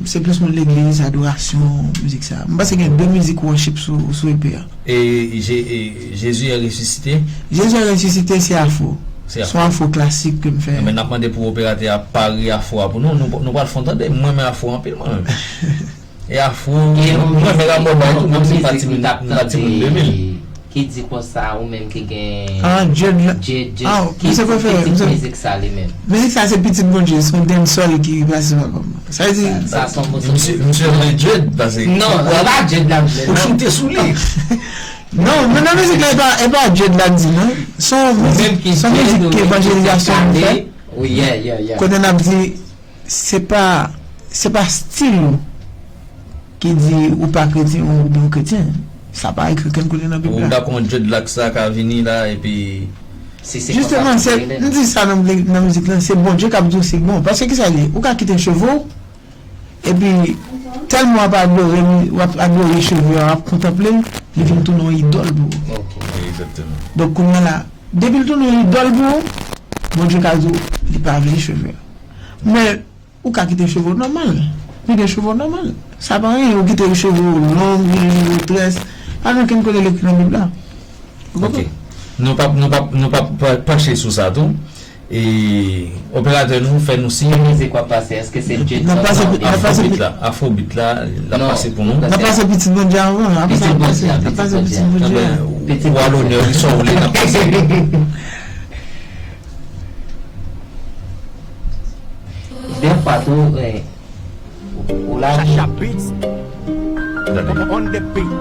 se plis moun legliz, adorasyon, mizik sa. M panse gen de mizik worship sou, sou E P a. E, Je-, e, Jésus est ressuscité? Jésus est ressuscité, se afro. Se afro. Se yon afro klasik ke m fè. Men n ap mande pou operatè a pare afro a pou nou. Nou, nou pral fè w tande. Mwen renmen afro anpil, mwen menm. E afro, mwen renmen Ramona tou, menm si m pa timoun, m pa timoun de mil. Ki di konsa, ou menm ki gen. Ah, Jed la. Jed, Jed. Ah, ki, misye prefere, ki tip mizik sa li menm? Mizik sa se Pitit Bondye, se yon dancehall ki pase sou album nan. Sa vle di, sa, sa se yon mòso. Misye, misye rele Jed, pase. Non, e pa Jed la m vle, non. Ou choute sou li. Non, men nan mizik la, e pa, e pa Jed la m di, non. Se yon mizik, se yon mizik ki evanjelizasyon nou fè. Wi, yeah, yeah, yeah. Kote n ap di, se pa, se pa stil ou ki di ou pa kretyen oubyen ou kretyen. Sa pa ekri kenn kote nan Bib la. Ou dakò Jed la sa ka vini la, epi. Jisteman, se, m di sa nan, nan mizik lan, se Bondye k ap di w si l bon. Paske kisa l ye? Ou ka kite cheve w, epi tèlman w ap adore, w ap adore cheve a, w ap kontanple l, Li vin tounen yon idòl pou ou. Ok. Egzakteman. Donk, kounye a la, depi l tounen yon idòl pou ou, Bondye ka di w, li pa vle cheve a. Men, ou ka kite cheve w nòmal. Li gen cheve w nòmal. Sa pa anyen, ou kite cheve w long, li gen cheve w très. Pa gen okenn kote l ekri nan Bib la. Ou konprann? Ok. Nou p ap nou p ap nou p ap pa- panche sou sa tou. E operatè nou fè nou siy. Ki mizik w ap pase? Èske se J-Dub? N ap pase Afrobeat la. Afrobeat la, l ap pase pou nou. N ap pase Pitit Bondye avan. Apre sa, n ap pase Pitit Bondye. Ou a lonè wi, sa w vle, n ap pase. Dèfwa tou, ou la. Chacha Beats. On the beat.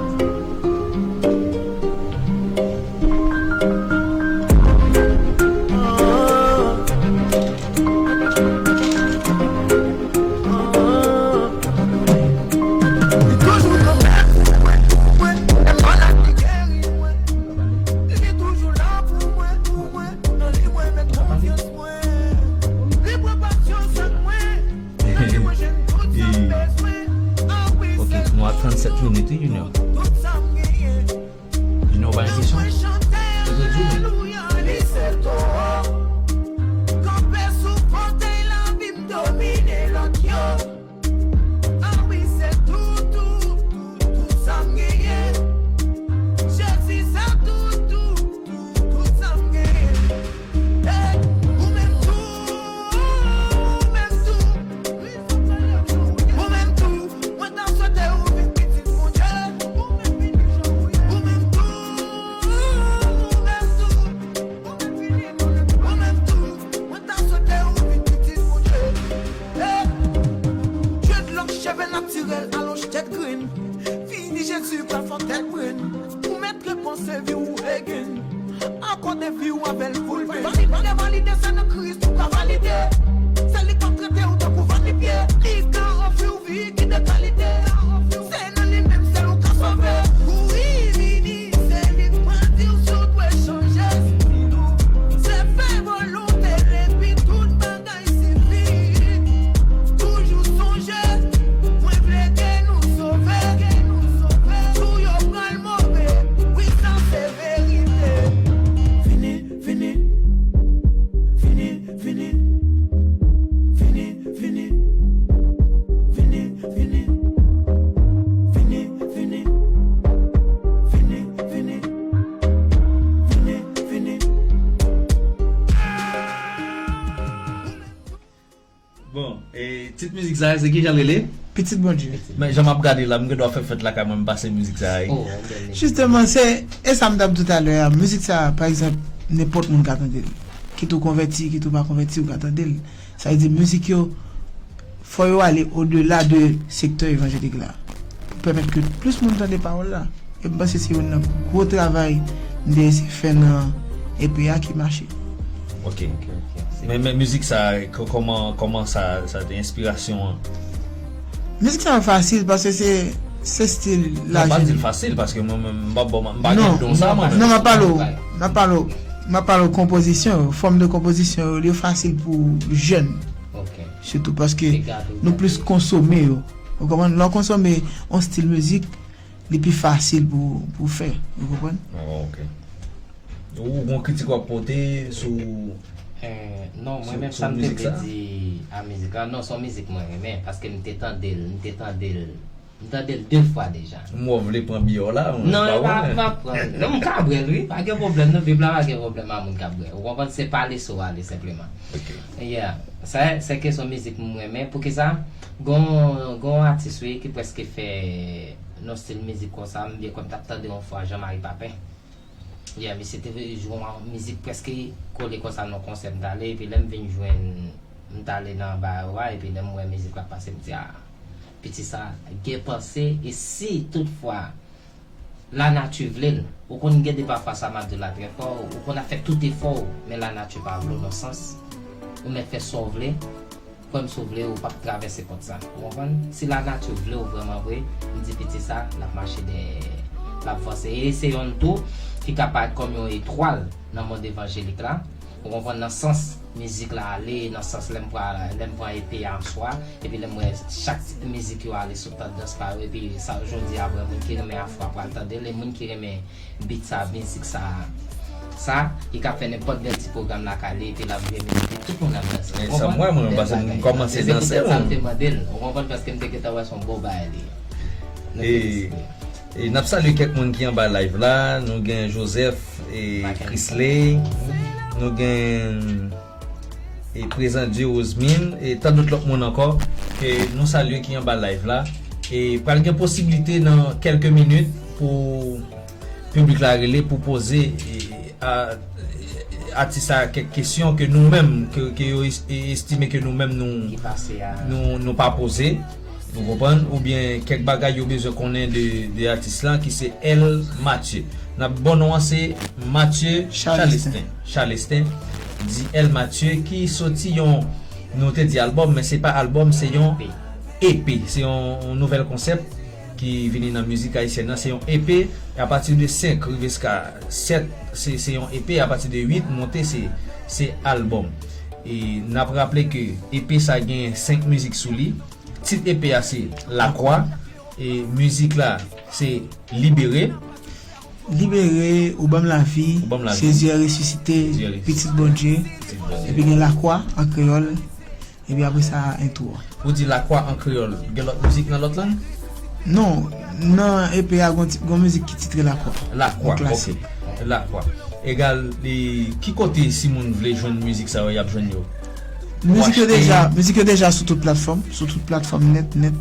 Ok, nou a trannsèt minit wi, Junior. Junior, pa gen kesyon? Ou te di w. Cheve natirèl, alonj tèt grenn. Vini Jezi pral fè w tèt brenn. Ou mèt repanse vi w again. Akòde vi w avè l full ben. Valide, valide, se nan Kris ou ka valide. Se li k ap trete w tankou van ni pye. Li ka ofri w vi ki de kalite. Se nan li menm sèl ou ka sove. Kouri vini, se li k pral di w si w dwe chanje. Se fè volonte l epi tout bagay. Toujou sonje, mwen vle ke nou sove. Jou yo pral move, wi sa se verite. Vini, vini, vini, vini, vini, vini, vini, vini, vini, vini, vini, vini, vini, vini. Bon, e, tit mizik sa a, se kijan l rele? Pitit Bondye. Men jan m ap gade la, m gen dwa fè fèt lakay mwen, m pase mizik sa a. Jisteman, se, e sa m t ap di w talè a, mizik sa a, pa egzanp, nenpòt moun ka tande l. Kit ou konvèti, kit ou pa konvèti, ou ka tande l. Sa vle di, mizik yo, fò yo ale odela de sektè evanjelik la. Pou pèmèt ke plis moun tande pawòl la. E m panse se youn nan gwo travay m te eseye fè nan E P a ki mache. Ok. Men, men mizik sa, kòman, kòman sa, sa te enspirasyon an? Mizik sa fasil paske se, se stil la. Non, pa di l fasil paske mwen menm m pa bon, m pa gen don sa mwen menm. Non, m ap pale w, m ap pale w, m ap pale w konpozisyon yo, fòm de konpozisyon yo, li fasil pou jèn. Sitou paske nou plis konsome yo. Ou konprann? Lè w konsome yon stil mizik, li pi fasil pou, pou fè. Ou konprann? Oh, ok. Ou gon kritik w ap pote sou. Non, mwen menm sa m te vle di a mizik la. Non, se yon mizik mwen renmen, paske m te tande l, m te tande l, m tande l de fwa deja. M wè w vle pran biyè w la, mwen pa wè. Non, m pa pran. Non, m ka bwè l wi, pa gen pwoblèm non, Bib la pa gen pwoblèm a moun k ap bwè. Ou konprann, se pale sou ale senpleman. Ok. Yeah. Sa, se kesyon mizik m renmen. Poukisa? Gon, gon atis wi ki prèske fè yon stil mizik konsa, m byen kwè m t ap tande yon fwa Jean Marie Papin. Yeah, misye te jwe yon mizik prèske kole konsa nan konsè m t ale, epi lè m vin jwenn, m t ale nan ba yo a, epi lè m wè mizik la pase, m di, ah, piti sa gen panse, e si toutfwa lanati vle l, ou konn gen de pafwa sa m ap di w la trè fò, ou konn ap fè tout efò w, men lanati pa vle w nan sans, ou mèt fè sa w vle, kwè m si w vle, ou p ap travèse pòt sa. Ou konprann? Si lanati vle w vrèman vre, m di piti sa, l ap mache dèyè, l ap vanse. E se yonn tou ki ka parèt kòm yon etwal nan mond evanjelik la. Ou konprann nan sans mizik la ale, nan sans lè m pran, lè m pran E P a answa, epi lè m wè chak tit mizik yo ale sou tandans pa yo, epi sa jodi a vre moun ki renmen afro a pral tande l, e moun ki renmen beat sa, mizik sa, sa, li ka fè nenpòt bèl ti pwogram lakay li, epi l ap jwe mizik li, tout moun ap danse. Ou konprann? Sa m wè, mwen, paske m kòmanse danse. Se poutèt sa m te mande l, ou konprann, paske m te gentan wè se yon bon bagay li ye. Nou felisite. E n ap salye kèk moun ki anba live la. Nou gen Joseph e Chrisley. Nou gen e Prezandye Rosemine e tan dòt lòt moun ankò ke nou salye ki anba live la. E pral gen posiblite nan kèlke minit pou piblik la rele pou poze e, a, atis la kèk kesyon ke nou menm, ke, ke yo es- e- estime ke nou menm nou, nou, nou pa poze. Ou konprann? Oubyen kèk bagay yo bezwen konnen de, de atis la ki se L Mathieu. N ap bon non an se Mathieu Chalestin. Chalestin. Di L Mathieu ki soti yon, nou te di albòm, men se pa albòm, se yon E P. Se yon, yon nouvèl konsèp ki vini nan mizik ayisyèn nan. Se yon E P, apati de senk rive jiska sèt, se, se yon E P, apati de uit monte, se, se albòm. E n ap raple ke E P sa gen senk mizik sou li. Tit E P a se Lakwa, e mizik la se Libere. Libere, ou ban m lavi, Jezi resisite, Pitit Bondye, epi gen Lakwa an kreyòl, epi apre sa, entwo a. Ou di Lakwa an kreyòl, gen lòt mizik nan lòt lang? Non, nan E P a, gon ti- gon mizik ki titre Lakwa. Lakwa, ok. Lakwa. Egal, e ki kote si moun vle jwenn mizik sa yo, y ap jwenn yo? Mizik yo deja, mizik yo deja sou tout platfòm, sou tout platfòm nèt, nèt.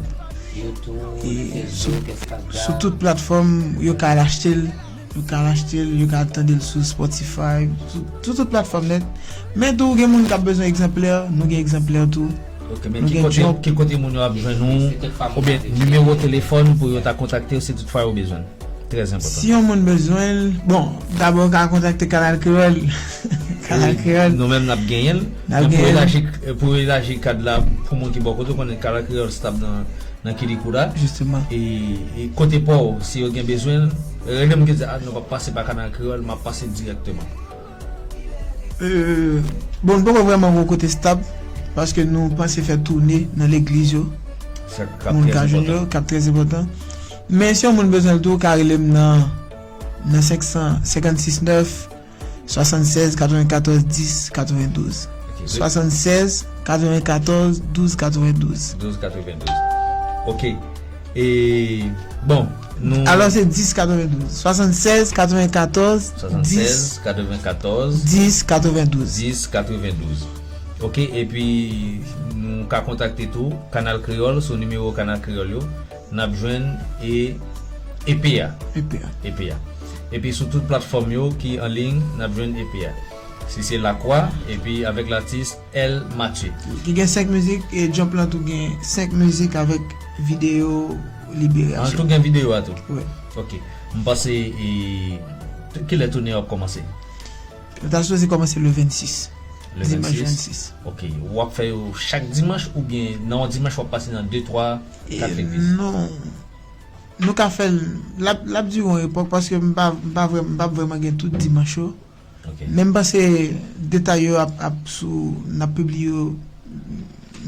YouTube, Facebook, Instagram. Sou tout platfòm, yo ka al achte l, yo ka al achte l, yo ka al tande l sou Spotify, sou, sou tout platfòm nèt. Men tou, gen moun k ap bezwen egzanplè, nou gen egzanplè tou. Ok, men ki kote, ki kote moun yo ap jwenn ou, oubyen nimewo telefòn pou yo ta kontakte w si toutfwa yo bezwen l? Trè enpòtan. Si yon moun bezwen l, bon, dabò, w ka kontakte Kanal Kreyòl. Kanal Kreyòl. Nou menm, n ap genyen l. Men pou elaji, pou elaji kad la, pou moun ki bò kote, w konnen Kanal Kreyòl stab nan, nan Kilikou la. Jisteman. E, e kote pa w, si yo gen bezwen l, rele m, ki di, a, nou p ap pase pa Kanal Kreyòl, m ap pase dirèkteman. Euh, bon, nou poko vrèman gon kote stab, paske nou panse fè toune nan legliz yo. Moun ka jwenn yo, k ap trè enpòtan. Men si yon moun bezwen l tou, ou ka rele m nan, nan senk san senkannsis nèf, swasannsèz katrevenkatòz dis katrevendouz. Ok, swasannsèz katrevenkatòz douz katrevendouz. Douz katrevendouz. Ok. E, bon, nou... Alò, se dis katrevendouz. Swasannsèz katrevenkatòz dis. Swasannsèz katrevenkatòz dis katrevendouz. Dis katrevendouz. Ok, epi nou ka kontakte tou Kanal Kreyòl sou nimewo Kanal Kreyòl yo. N ap jwenn e, E P a. E P a. E P a. Epi sou tout platfòm yo ki an liy, n ap jwenn E P a. Si se Lakwa, epi avèk latis L Mathieu. Ki gen senk mizik, e Jump lan tou gen senk mizik avèk videyo Libere. An tou gen videyo a tou? Wi. Ok. M panse, e, kilè toune a ap kòmanse? Nou ta sipoze kòmanse le vennsis. Le vennsis? Dimanch vennsis. Ok. W ap fè yo chak dimanch oubyen nan yon dimanch w ap pase nan de, twa, kat legliz? Non. Nou ka fè l, l ap, l ap dire yon epòk paske m pa, m pa vrè-, m p ap vrèman gen tout dimanch yo. Ok. Men m panse detay yo ap, ap sou, n ap pibliye yo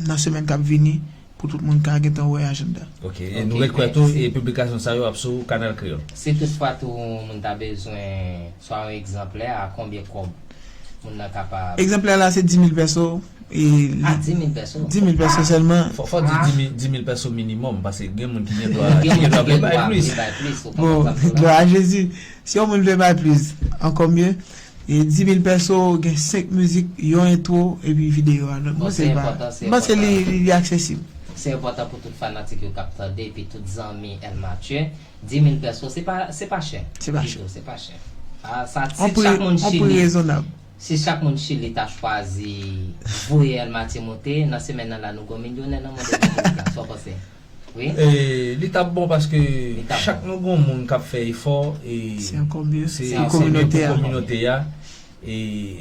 nan semèn k ap vini pou tout moun ka gentan wè ajanda. Ok, e nou ret kwè tou, e piblikasyon sa yo ap sou Kanal Kreyòl. Si toutfwa tou moun ta bezwen swa yon egzanplè, a konbyen kòb moun nan kapab? Egzanplè la se dis mil pèso. E ah, dis mil pèso. Dis mil pèso sèlman. Fò, fò di dis mil, dis mil pèso minimòm, paske gen moun ki gen dwa, ki gen dwa vle bay plis. Bon, glwa a Jezi. Si yon moun vle bay plis, ankò mye. E dis mil pèso, gen senk mizik, yon entwo, epi videyo a. Donk, mwen se pa, mwen se li, li, li aksesib. Se enpòtan pou tout fanatik yo k ap tande, epi tout zanmi El Mathieu. Dis mil pèso, se pa, se pa chè. Se pa chè. Ditou, se pa chè. Ah, sa, si chak moun Chili, si chak moun Chili ta chwazi voye El Mathieu monte, nan semèn nan la, nou gon milyonè nan mond la, sa w panse? Wi. E, li t ap bon paske chak nou gon moun k ap fè efò, e se, se pou kominote a. E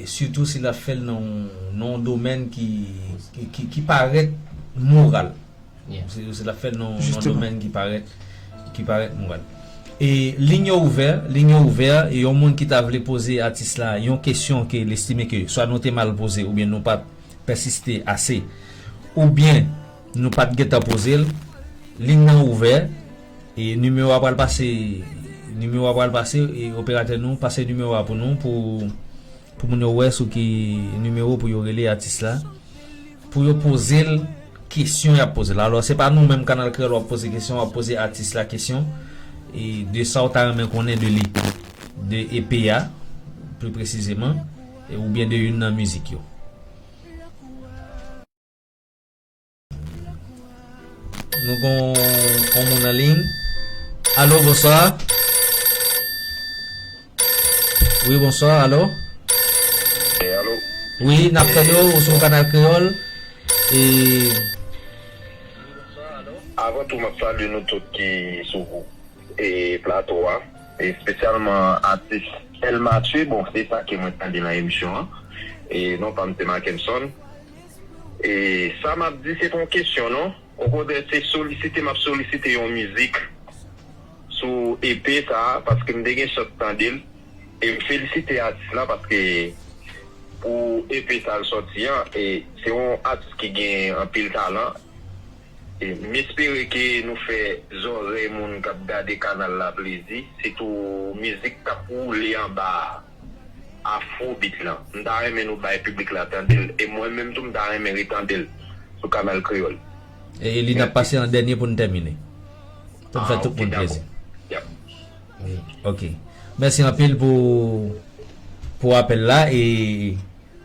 sitou si l ap fè l nan, nan yon domèn ki, ki, ki, ki parèt moral. Si, si l ap fè l nan, nan yon domèn ki parèt, ki parèt moral. E liy yo ouvè, liy yo ouvè, e yon moun ki ta vle poze atis la yon kesyon ke l estime ke swa nou te mal poze oubyen nou pa t pèsiste ase, oubyen nou pa t gentan poze l, liy nan ouvè, e nimewo a pral pase, nimewo a pral pase, e operatè nou pase nimewo a pou nou, pou, pou moun yo wè sou ki nimewo pou yo rele atis la, pou yo poze l kesyon y ap poze l. Alò, se pa nou menm Kanal Kreyòl w ap poze kesyon, w ap poze atis la kesyon, e de sa w ta renmen konnen de li, de E P a, pli presizeman, e oubyen de youn nan mizik yo. Nou gon yon moun an liy. Alo, bonswa. Wi, bonswa, alo. E alo. Wi, n ap tande w, ou sou Kanal Kreyòl. E avan tou, m ap salye nou tout ki sou e plato a, espesyalman atis El Mathieu. Bon, se sa ke mwen tande nan emisyon an. E non pa m se Mackenson. E sa m ap di, se pa yon kesyon, non. Okontrè, se solisite m ap solisite yon mizik sou E P sa a, paske m te gen chans tande l. E m felisite atis la, paske pou E P sa l sòti an, e se yon atis ki gen anpil talan. E m espere ke nou fè zòrèy moun k ap gade kanal la plezi, sitou mizik k ap woule anba afrobeat lan. M ta renmen nou bay piblik la tande l, e mwen menm tou m ta renmen retande l sou Kanal Kreyòl. E li n ap pase an dènye pou n tèmine. Pou n fè tout moun plezi. Wi. Ok. Mèsi anpil pou, pou apèl la, e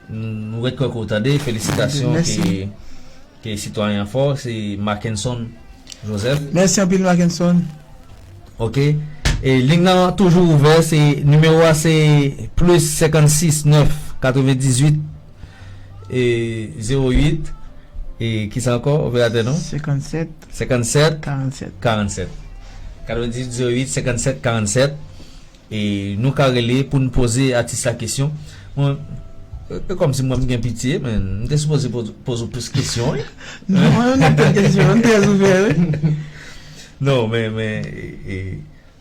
nou ret kwè ke w tande. Felisitasyon ke, ke sitwayen an fè w, se Mackenson Joseph. Mèsi anpil, Mackenson. Ok. E liy nan toujou ouvè, se nimewo a se plis senkannsis nèf katrevendizuit e zewo uit. E kisa ankò, operatè nou? Senkannsèt. Senkannsèt. Karannsèt. Karannsèt. Katrevendizuit zewo uit senkannsèt karannsèt. E nou ka rele pou n poze atis la kesyon. Mwen, e, e kòmsi mwen m gen pitye, men m te sipoze poze, poze w plis kesyon, wi. Non, mwen, nou te kesyon, nou te ouvè, wi. Non, men, men, e, e,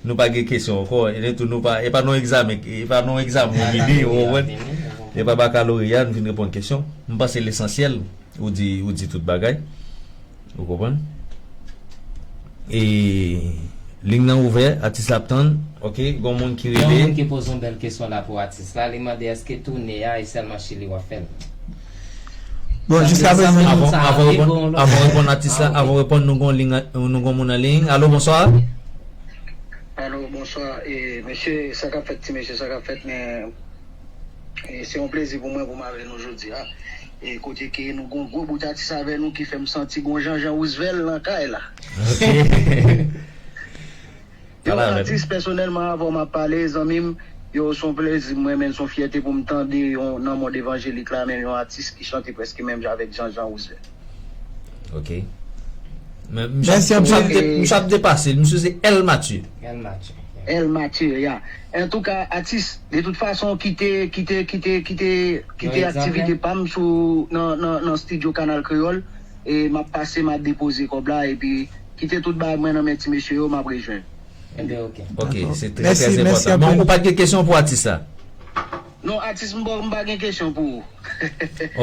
nou pa gen kesyon ankò. E tou, nou pa, e pa nan egzamen, e pa nan egzamen ou vini, ou konprann? E pa bakaloreya, nou vin reponn kesyon. M panse lesansyèl, ou di, ou di tout bagay. Ou konprann? E liy nan ouvè, atis la ap tann. Ok, gon moun ki rele. Gen yon moun ki poze yon bèl kesyon la pou atis la. Li mande èske toune a e sèlman Chili w ap fè l? Bon, jiska prezan, avan, avan reponn, avan reponn atis la, avan reponn, nou gon liy, nou gon moun an liy. Alo, bonswa. Alo, bonswa. E, mesye, sa k ap fèt, ti mesye, sa k ap fèt, men, e, se yon plezi pou mwen pou m avè nou jodi a. E kote ke nou gon gwo bout atis avè nou ki fè m santi gon Jean Jean Roosevelt nan kay la. Ok. Yo, atis, pèsonèlman, avè w m ap pale, zanmi m, yo, se yon plezi, mwen menm, se yon fyète pou m tande yon, nan mond evanjelik la, menm yon atis ki chante prèske menm jan avèk Jean Jean Roosevelt. Ok. Men misye ap, misye ap de-, misye ap depase l. Misye se El Mathieu. El Mathieu. El Mathieu, ya. Antouka, atis, de tout fason, kite, kite, kite, kite, kite aktivite pa m sou, nan, nan, nan estidyo Kanal Kreyòl. E m ap pase, m ap depoze kòb la, epi kite tout bagay mwen nan men ti mesye yo, m ap rejwenn. Enben, ok. Ok, se trè, trè enpòtan. Bon, ou pa t gen kesyon pou atis la? Non, atis, m pa, m pa gen kesyon pou ou.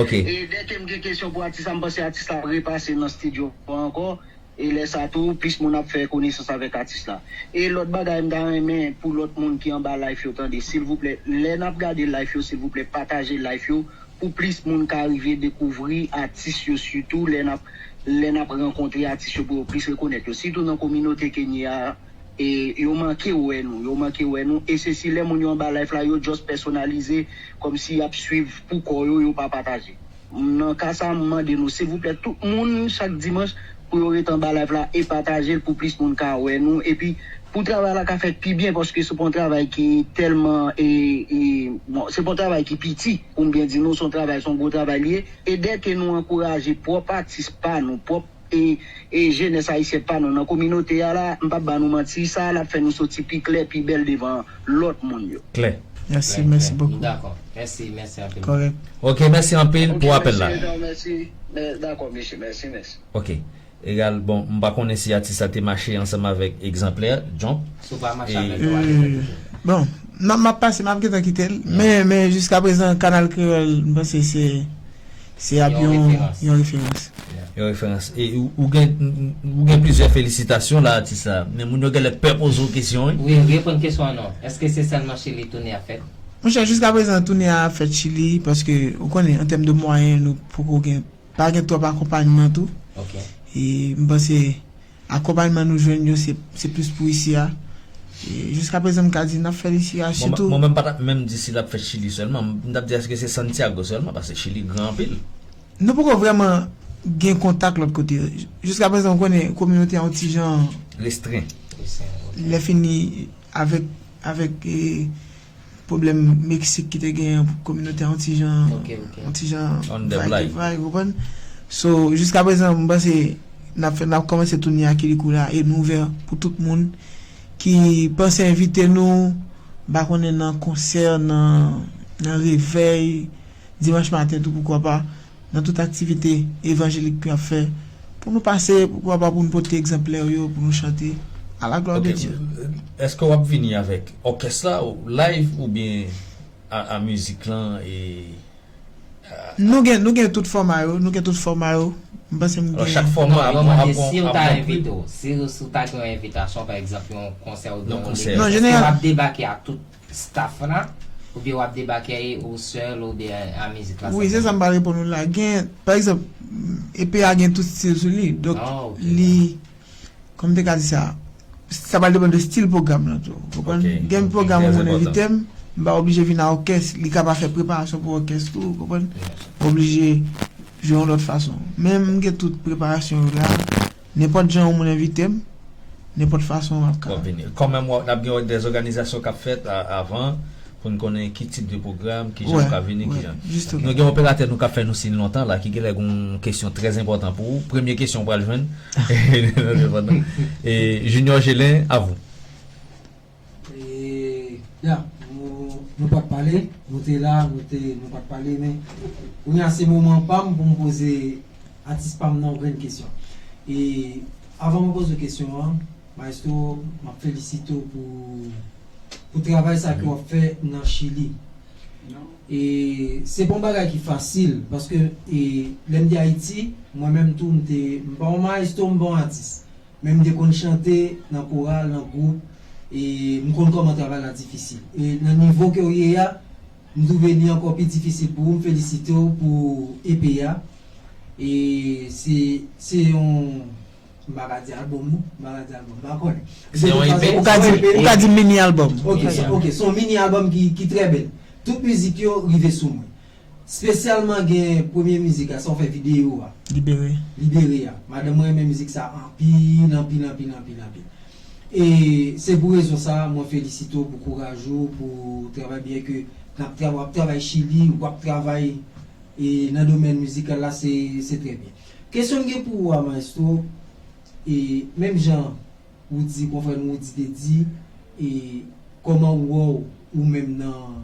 Ok. E dèke m gen kesyon pou atis la, m panse atis la ap repase nan estidyo ankò. E lè sa tou, plis moun ap fè konesans avèk atis la. E lòt bagay, m ta renmen pou lòt moun ki anba live yo tande, silvouplè, lè n ap gade live yo, silvouplè, pataje live yo pou plis moun ka rive dekouvri atis yo, sitou lè n ap, lè n ap rankontre atis yo pou yo plis rekonèt yo. Sitou nan kominote ke n ye a, e yo manke wè nou, yo manke wè nou. E se si lè moun yo anba live la, yo just pèsonalize, kòmsi y ap swiv pou kò yo, yo pa pataje. Nan ka sa, m mande nou, silvouplè, tout moun, chak dimanch, pou yo ret anba live la e pataje l pou plis moun ka wè nou. Epi, pou travay la ka fèt pi byen, paske se pa yon travay ki tèlman, e, e, bon, se pa yon travay ki piti, pou m byen di nou, se yon travay, se yon gwo travay li ye. E dèke nou ankouraje pwòp atis pa nou, pwòp e, e jenès ayisyèn pa nou nan kominote a la, m p ap ba nou manti, sa a l ap fè nou soti pi klè, pi bèl devan lòt moun yo. Klè. Mèsi, mèsi bokou. Dakò. Mèsi, mèsi anpil. Kòrèk. Ok, mèsi anpil pou apèl la. Ok, mèsi, mèsi. Mè-, dakò, mesye, mèsi, mèsi. Ok. Egal, bon, m pa konnen si atis la te mache ansanm avèk Egzanplè, Jump. Si w pa mache avèk yo, ale fè pitit. Bon, m ap pase, m ap gentan kite l. Men, men jiska prezan, Kanal Kreyòl, m panse se se ap yon yon referans. Yon referans. E ou gen ou gen plizyè felisitasyon la, atis la. Men moun yo genlè pè poze w kesyon, wi. Wi, reponn kesyon an non. Èske se sèlman Chili toune a fèt? Monchè, jiska prezan toune a ap fèt Chili, paske ou konnen, an tèm de mwayen, nou poko gen, pa gen twòp akonpayman tou. E m panse akonpayman nou jwenn yo se, se plis pou isi a. E jiska prezan m ka di n ap fè l isi a, sitou. Mwen menm pa t ap menm di si l ap fèt Chili sèlman, m t ap di èske se Santiago sèlman, paske Chili gran anpil. Nou poko vrèman gen kontak lòt kote. Jiska prezan, ou konnen, kominote a yon ti jan restren. Lè fini avèk, avèk e, pwoblèm Meksik ki te genyen, kominote a yon ti jan, yon ti jan vay, vay, ou konprann? So, jiska prezan, m panse n ap fè, n ap kòmanse toune a Kirikou la, e nou ouvè pou tout moun ki panse envite nou, m pa konnen, nan konsè, nan, nan revèy, dimanch maten tou, poukwa pa, nan tout aktivite evanjelik ke n ap fè, pou nou pase, poukwa pa, pou nou pote egzanplè yo, pou nou chante à la gloire de Dieu. Èske w ap vini avèk òkès la, live, oubyen a, a mizik lan e a... Nou gen, nou gen tout fòma yo, nou gen tout fòma yo. M panse m gen. Alò, chak fòma ap... Non, yo mande si yo ta envite w, si, si w ta gen yon envitasyon, pa egzanp, yon konsè oubyen yon... Non, jeneral, èske w ap debake ak tout staff la, oubyen w ap debake ou sèl oubyen a mizik la? Wi, se sa m pral reponn ou la. Gen, pa egzanp, E P a gen tout stil sou li. Donk, li, kòman m te ka di sa? Sa pral depann de stil pwogram lan tou. Ou konprann? Gen pwogram yon moun envite m, m pa oblije vin a òkès, li ka pa fè preparasyon pou òkès tou, ou konprann? M oblije jwe yon lòt fason. Men m gen tout preparasyon yo la. Nenpòt jan yon moun envite m, nenpòt fason m ap ka. W ap vini. Kanmenm, w ap, n ap gen dè òganizasyon k ap fèt a, avan, pou n konnen ki tip de pwogram, ki jan w ka vini, ki jan. Nou gen yon operatè nou k ap fè nou siy lontan la, ki genlè gen yon kesyon trè enpòtan pou ou. Premye kesyon w pral jwenn. E, Junior Gelin, à vous. E, ya, nou, nou pa t pale, nou te la, nou te, nou pa t pale, men kounye a se moman pa m pou m poze atis pa m nan yon grenn kesyon. E avan mwen poze w kesyon an, Maestro, m ap felisite w pou, pou travay sa ke w ap fè nan Chili. E se pa yon bagay ki fasil, paske, e, lè m te Ayiti, mwen menm tou, m te, m pa yon maestro, m pa yon atis. Men m te konn chante nan koral, nan gwoup, e m konn kòman travay la difisil. E nan nivo ke w ye a, m twouve li ankò pi difisil pou ou. M felisite w pou E P a. E se, se yon, m pa ka di albòm non, m pa ka di albòm, m pa konnen. Se yon E P? Ou ka di, ou ka di mini albòm. Ok, se, ok, se yon mini albòm ki, ki trè bèl. Tout mizik yo rive sou mwen. Espesyalman gen premye mizik la, sa w fè videyo a. Libere. Libere a. Madanm mwen renmen mizik sa anpil, anpil, anpil, anpil, anpil. E se pou rezon sa, mwen felisite w pou kouraj ou, pou travay byen ke n ap tra-, w ap travay Chili, w ap travay e nan domèn mizikal la, se, se trè byen. Kesyon m gen pou ou a, Maestro, e menm jan Woody, konfrè nou Woody te di, e kòman ou wè w ou menm nan,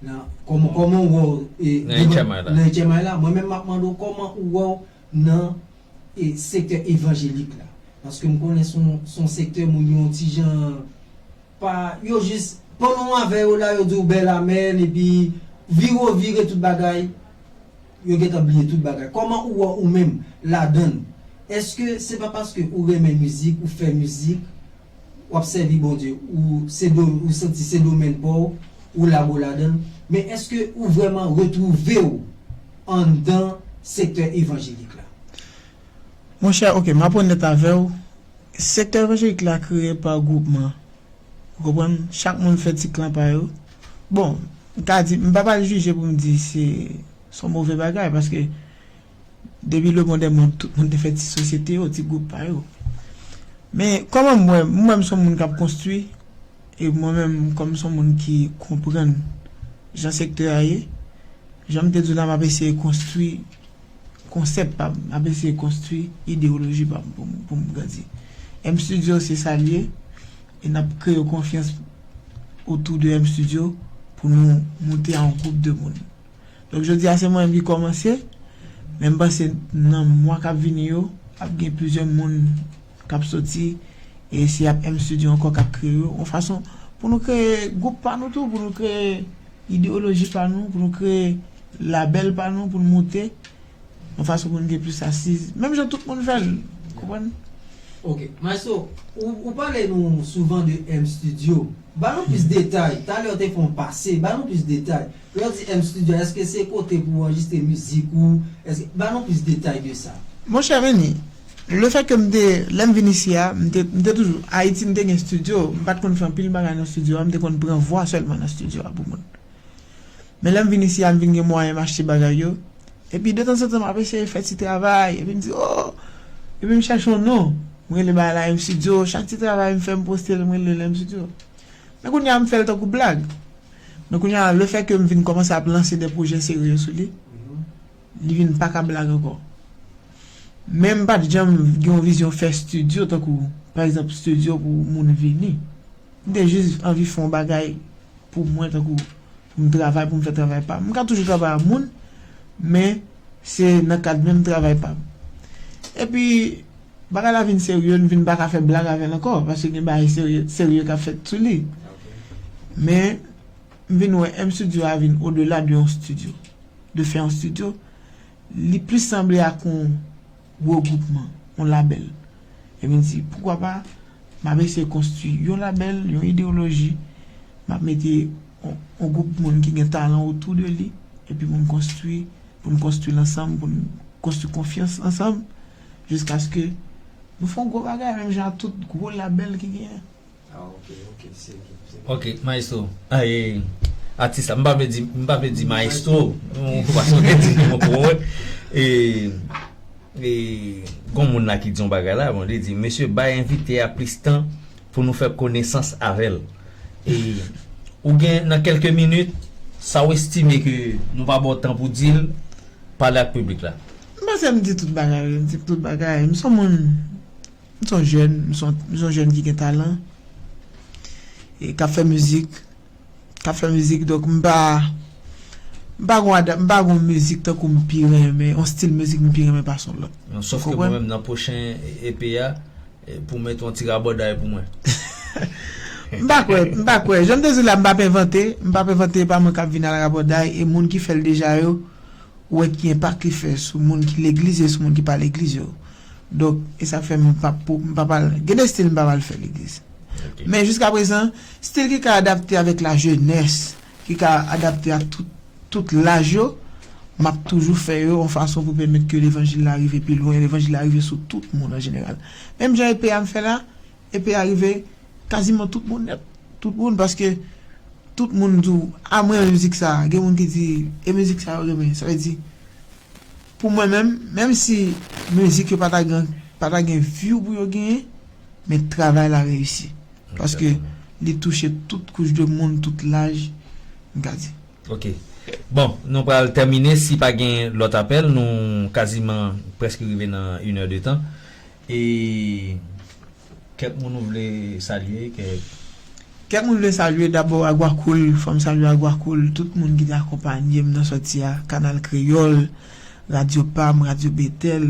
nan, kòman, kòman ou wè w, e, nan H M I la. Nan H M I la, mwen menm m ap mande w kòman ou wè w nan, e, sektè evanjelik la. Paske m konnen se yon, se yon sektè moun yo yon ti jan pa, yo jis pann ou avè yo la, yo di w bèl amèn, epi vire w vire tout bagay, yo gentan bliye tout bagay. Kòman ou wè ou menm ladan l? Èske se pa paske ou renmen mizik, ou fè mizik, w ap sèvi Bondye, ou se do-, ou santi se domèn pa w, ou lage w ladan l, men èske ou vrèman retwouve w anndan sektè evanjelik la? Monchè, ok, m ap onèt avè w. Sektè evanjelik la kreye pa gwoupman. Ou konprann? Chak moun fè ti klan pa yo. Bon, m ka di, m pa pral jije pou m di se, se yon move bagay, paske depi le monde est monde, tout moun te fè ti sosyete yo, ti gwoup pa yo. Men, kòman m wè, m wè m se yon moun k ap konstwi, e mwen menm, kòm m se yon moun ki konprann jan sektè a ye, jan m te di w la, m ap eseye konstwi konsèp pa m, m ap eseye konstwi ideyoloji pa m pou m, pou m grandi. M Studio se sa l ye, e n ap kreye konfyans otou de M Studio pou nou moute a yon gwoup de moun. Donk, jodi a, se mwen menm ki kòmanse, men m panse nan mwa k ap vini yo, Ap gen plizyè moun k ap soti, e se ap M Studio ankò k ap kreye yo, yon fason pou nou kreye gwoup pa nou tou, pou nou kreye ideyoloji pa nou, pou nou kreye labèl pa nou, pou nou moute, yon fason pou nou gen plis asiz. Menm jan tout moun fè l, konprann? Ok. Maestro, ou, ou pale nou souvan de M Studio. Ba nou plis detay. Talè w te fè yon pase. Ba nou plis detay. Lè w di M Studio, èske se kote pou w anrejistre mizik ou? Èske, ba nou plis detay de sa. Monchè Veni, lefètke m te, lè m vin isi a, m te, m te toujou, Ayiti m te gen estidyo, m pa t konn fè anpil bagay nan estidyo a, m te konn pran vwa sèlman nan estidyo a pou moun. Men lè m vin isi a, m vin gen mwayen m achte bagay yo. Epi detanzantan m ap eseye fè ti travay, epi m di, oh! Epi m chèche yon non. M rele bagay la M Studio, chak ti travay m fè m poste l, m rele l M Studio. Men kounye a m fè l tankou blag. Men kounye a, lefètke m vin kòmanse ap lanse de pwojè serye sou li, li vin pa ka blag ankò. Men m pa t janm gen yon vizyon fè estidyo tankou, pa egzanp, estidyo pou moun vini. M te jis anvi fè yon bagay pou mwen tankou pou m travay, pou m fè travay pa m. M ka toujou travay ak moun, men se nan kad menm travay pa m. Epi, bagay la vin serye, m vin pa ka fè blag avè l ankò, paske gen bagay serye, serye k ap fèt sou li. Men, m vin wè M Studio a vin odela de yon estidyo, de fè yon estidyo. Li plis sanble ak yon regwoupman, yon labèl. Epi m di, poukwa pa, m ap eseye konstwi yon labèl, yon ideyoloji, m ap mete yon, yon gwoup moun ki gen talan otou de li, epi pou n konstwi, pou n konstwi l ansanm, pou n konstwi konfyans ansanm, jiskaske nou fè yon gwo bagay, menm jan ak tout gwo labèl ki genyen. Ah, ok, ok, se, se. Ok, maestro. Ah, e, atis la, m pa vle di, m pa vle di maestro, ou pa sonje di non pou mwen. E, e, gon moun la ki di yon bagay la, bon, li di, mesye, bay envite a plis tan pou nou fè konesans avè l. E, ou gen nan kèlke minit, sa w estime ke nou pa ba w tan pou di l, pale ak piblik la. M panse m di tout bagay, m di tout bagay. M se yon moun M se yon jèn, m se yon, m se yon jèn ki gen talan, e k ap fè mizik, k ap fè mizik, donk m pa, m pa gon ada, m pa gon mizik tankou m pi renmen, yon stil mizik m pi renmen pase yon lòt. Ou konprann? Menm nan pwochen EP a, pou mete yon ti rabòday pou mwen. M pa kwè, m pa kwè. Jan m te di w la, m p ap envante, m p ap envante, e pa mwen k ap vin al rabòday, e moun ki fè l deja yo, ou wè ki enpak li fè sou moun ki legliz e sou moun ki pa legliz yo. Donk, e sa k fè m p ap, m p ap al, gen de stil m p ap al fè legliz. Men jiskaprezan, stil ki ka adapte avèk lajenès, ki ka adapte ak tout, tout laj yo, m ap toujou fè yo yon fason pou pèmèt ke levanjil la rive pi lwen, levanjil la rive sou tout moun an jeneral. Menm jan EP a m fè la, EP a rive kaziman tout moun nèt. Tout moun, paske tout moun di w, a mwen renmen mizik sa. Gen moun ki di, e mizik sa yo renmen. Sa vle di, pou mwen menm, menm si mizik yo pa ta gen, pa ta gen view pou yo genyen, men travay la reyisi. Paske li touche tout kouch de moun, tout laj, m ka di. Ok. Bon, nou pral tèmine, si pa gen lòt apèl, nou kaziman prèske rive nan inèdtan. E kèk moun ou vle salye? Kèk. Kèk moun vle salye, dabò Agwakoul, fò m salye Agwakoul, tout moun ki te akonpanye m nan sòti a, Kanal Kreyòl, Radyo Pam, Radyo Betèl,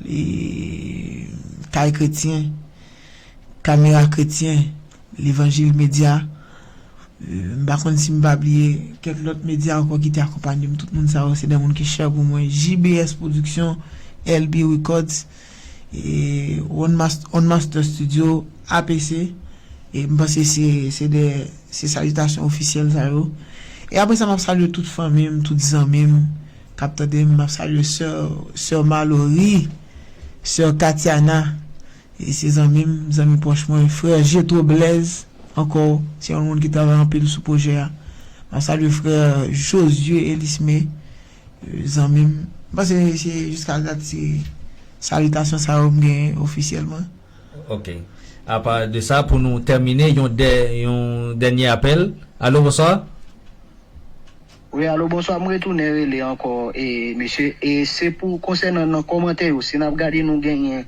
e Kay Kretyen, Kamera Kretyen, Levanjil Medya, e m pa konn si m pa bliye kèk lòt medya ankò ki te akonpanye m, tout moun sa yo se de moun ki chè pou mwen, J B S Production, L B Records, e One Mas-, One Master Studio, A P C, e m panse se, se de, se salitasyon ofisyèl sa yo. E apre sa, m ap salye tout fanmi m, tout zanmi m k ap tande m, m ap salye sè, sè Malory, sè Katiana, e se zanmi m, zanmi pwòch mwen, frè Jetro Blaise, ankò, se yon moun ki travay anpil sou pwojè a. M ap salye frè Josué Elisme, e, zanmi m. M panse se jiska dat se salitasyon sa yo m genyen ofisyèlman. Ok. Apa de sa, pou nou tèmine, yon dè, yon dènye apèl. Alo, bonswa. Wi, alo, bonswa, m retounen rele ankò, e, mesye, e se pou konsènan nan kòmantè yo, si n ap gade nou genyen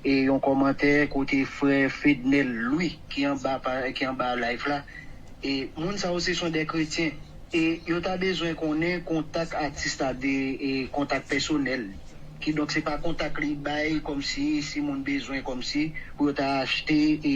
e yon kòmantè kote frè Fednel Louis ki anba pa, ki anba live la. E moun sa yo se son de kretyen. E yo ta bezwen konnen kontak atis la de e kontak pèsonèl. Kidonk, se pa kontak li bay kòmsi si moun bezwen kòmsi pou yo ta achte e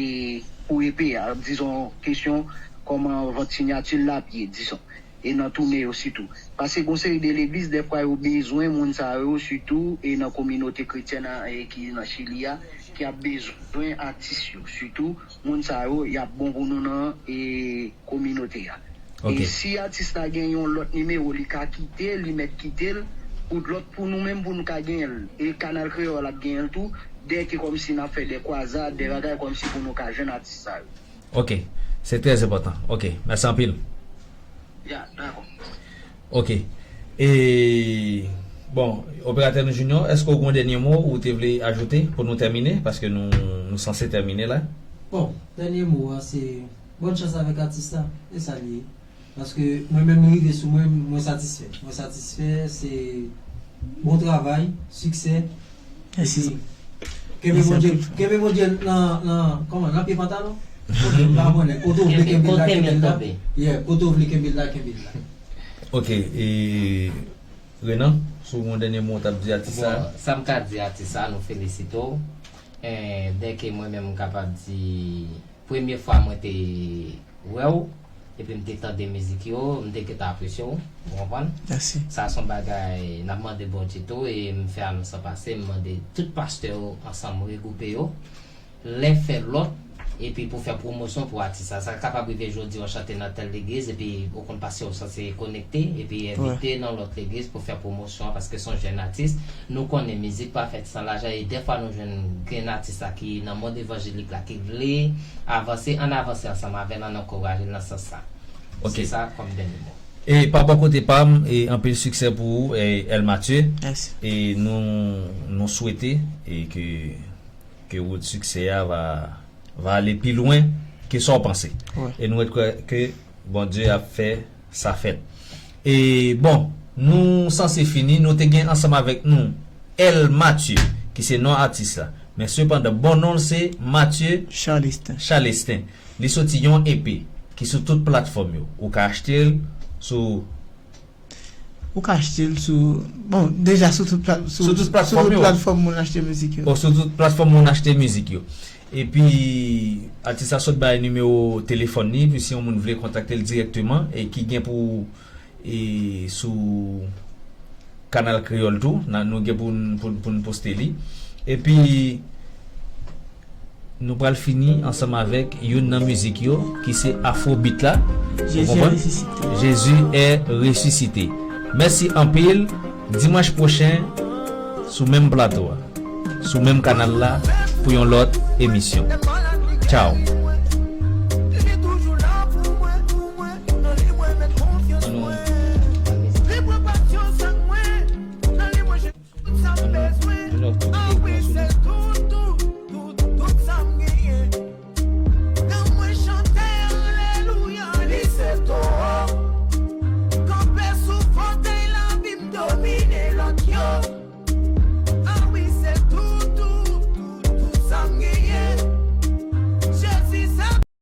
pou epe a, dizon, kesyon kòman vant sinyati l ap ye, dizon, e nan tounen yo sitou. Paske gon seri de legliz, dèfwa yo bezwen moun sa yo, sitou e nan kominote kretyèn an e ki nan Chili a, ki ap bezwen atis yo, sitou moun sa yo, y ap bon pou nou nan e kominote a. E si atis la gen yon lòt nimewo, li ka kite, li mèt kite l pou lòt, pou nou menm, pou nou ka genyen l. E Kanal Kreyòl ap genyen l tou, dèke kòmsi n ap fè de kwazad, de bagay kòmsi pou nou ka jwenn atis sa yo. Ok, se trè enpòtan. Ok, mèsi anpil. Ya, dakò. Ok. E, bon, operatè nou Junior, èske w gen yon dènye mo ou te vle ajoute pou nou tèmine? Paske nou, nou sanse tèmine la. Bon, dènye mo a, se bòn chans avèk atis la. E sa l ye. Paske mwen menm, li rive sou mwen, mwen satisfè. Mwen satisfè, se bon travay, siksè. Mèsi. Epi, kenbe Bondye, kenbe Bondye nan, nan, kòman, nan pye pantalon? Kote w pa konnen, kote w vle kenbe l la, kenbe l la. Yeah, kote w vle kenbe l la, kenbe l la. Ok, e Renan, si w gen yon dènye mo w t ap di atis sa? Bon, sa m ka di atis sa, nou felisite w. Eh, dèke mwen menm m kapab di, premye fwa mwen te wè w, epi m te tande mizik yo, m te gentan apresye w, ou konprann? Mèsi. Sa se yon bagay n ap mande Bondye tou, e m fè anons lan pase, m mande tout pastè yo ansanm regwoupe yo, len fè lòt, epi pou fè pwomosyon pou atis sa. Sa kapab rive jodi a w chante nan tèl legliz, epi ou konn pastè w sanse konekte, epi envite nan lòt legliz pou fè pwomosyon an, paske se yon jèn atis. Nou konnen mizik pa fèt san lajan, e dèfwa nou jwenn grenn atis la ki nan mond evanjelik la ki vle avanse, ann avanse ansanm avè l, ann ankouraje l nan sans sa. Ok. Se sa kòm dènye mo. E pa bò kote pa m, e anpil siksè pou ou, e El Mathieu. Mèsi. E nou, nou swete e ke, ke wout siksè a va, va ale pi lwen ke sa w panse. Wi. E nou ret kwè ke Bondye ap fè sa fèt. E bon, nou sanse fini, nou te gen ansanm avèk nou El Mathieu, ki se non atis la. Men sepandan, bon non l se Mathieu Charlestin. Charlestin. Li soti yon E P ki sou tout platfòm yo. Ou ka achte l sou Ou ka achte l sou, bon, deja sou tout plat-, sou, sou tout sou platfòm tout yo. Platfòm moun achte mizik yo. Bon, sou tout platfòm moun achte mizik yo. Epi, atis la sot bay nimewo telefòn li, epi si yon moun vle kontakte l dirèkteman, e ki gen pou, e, sou Kanal Kreyòl tou, nan, nou gen pou n, pou, pou n poste li. Epi, nou pral fini ansanm avèk youn nan mizik yo, ki se Afrobeat la. Ou Jésus est konprann? Ressuscité. Jésus est ressuscité. Mèsi anpil. Dimanch pwochen, sou menm plato a, sou menm kanal la, pou yon lòt emisyon. Tchao.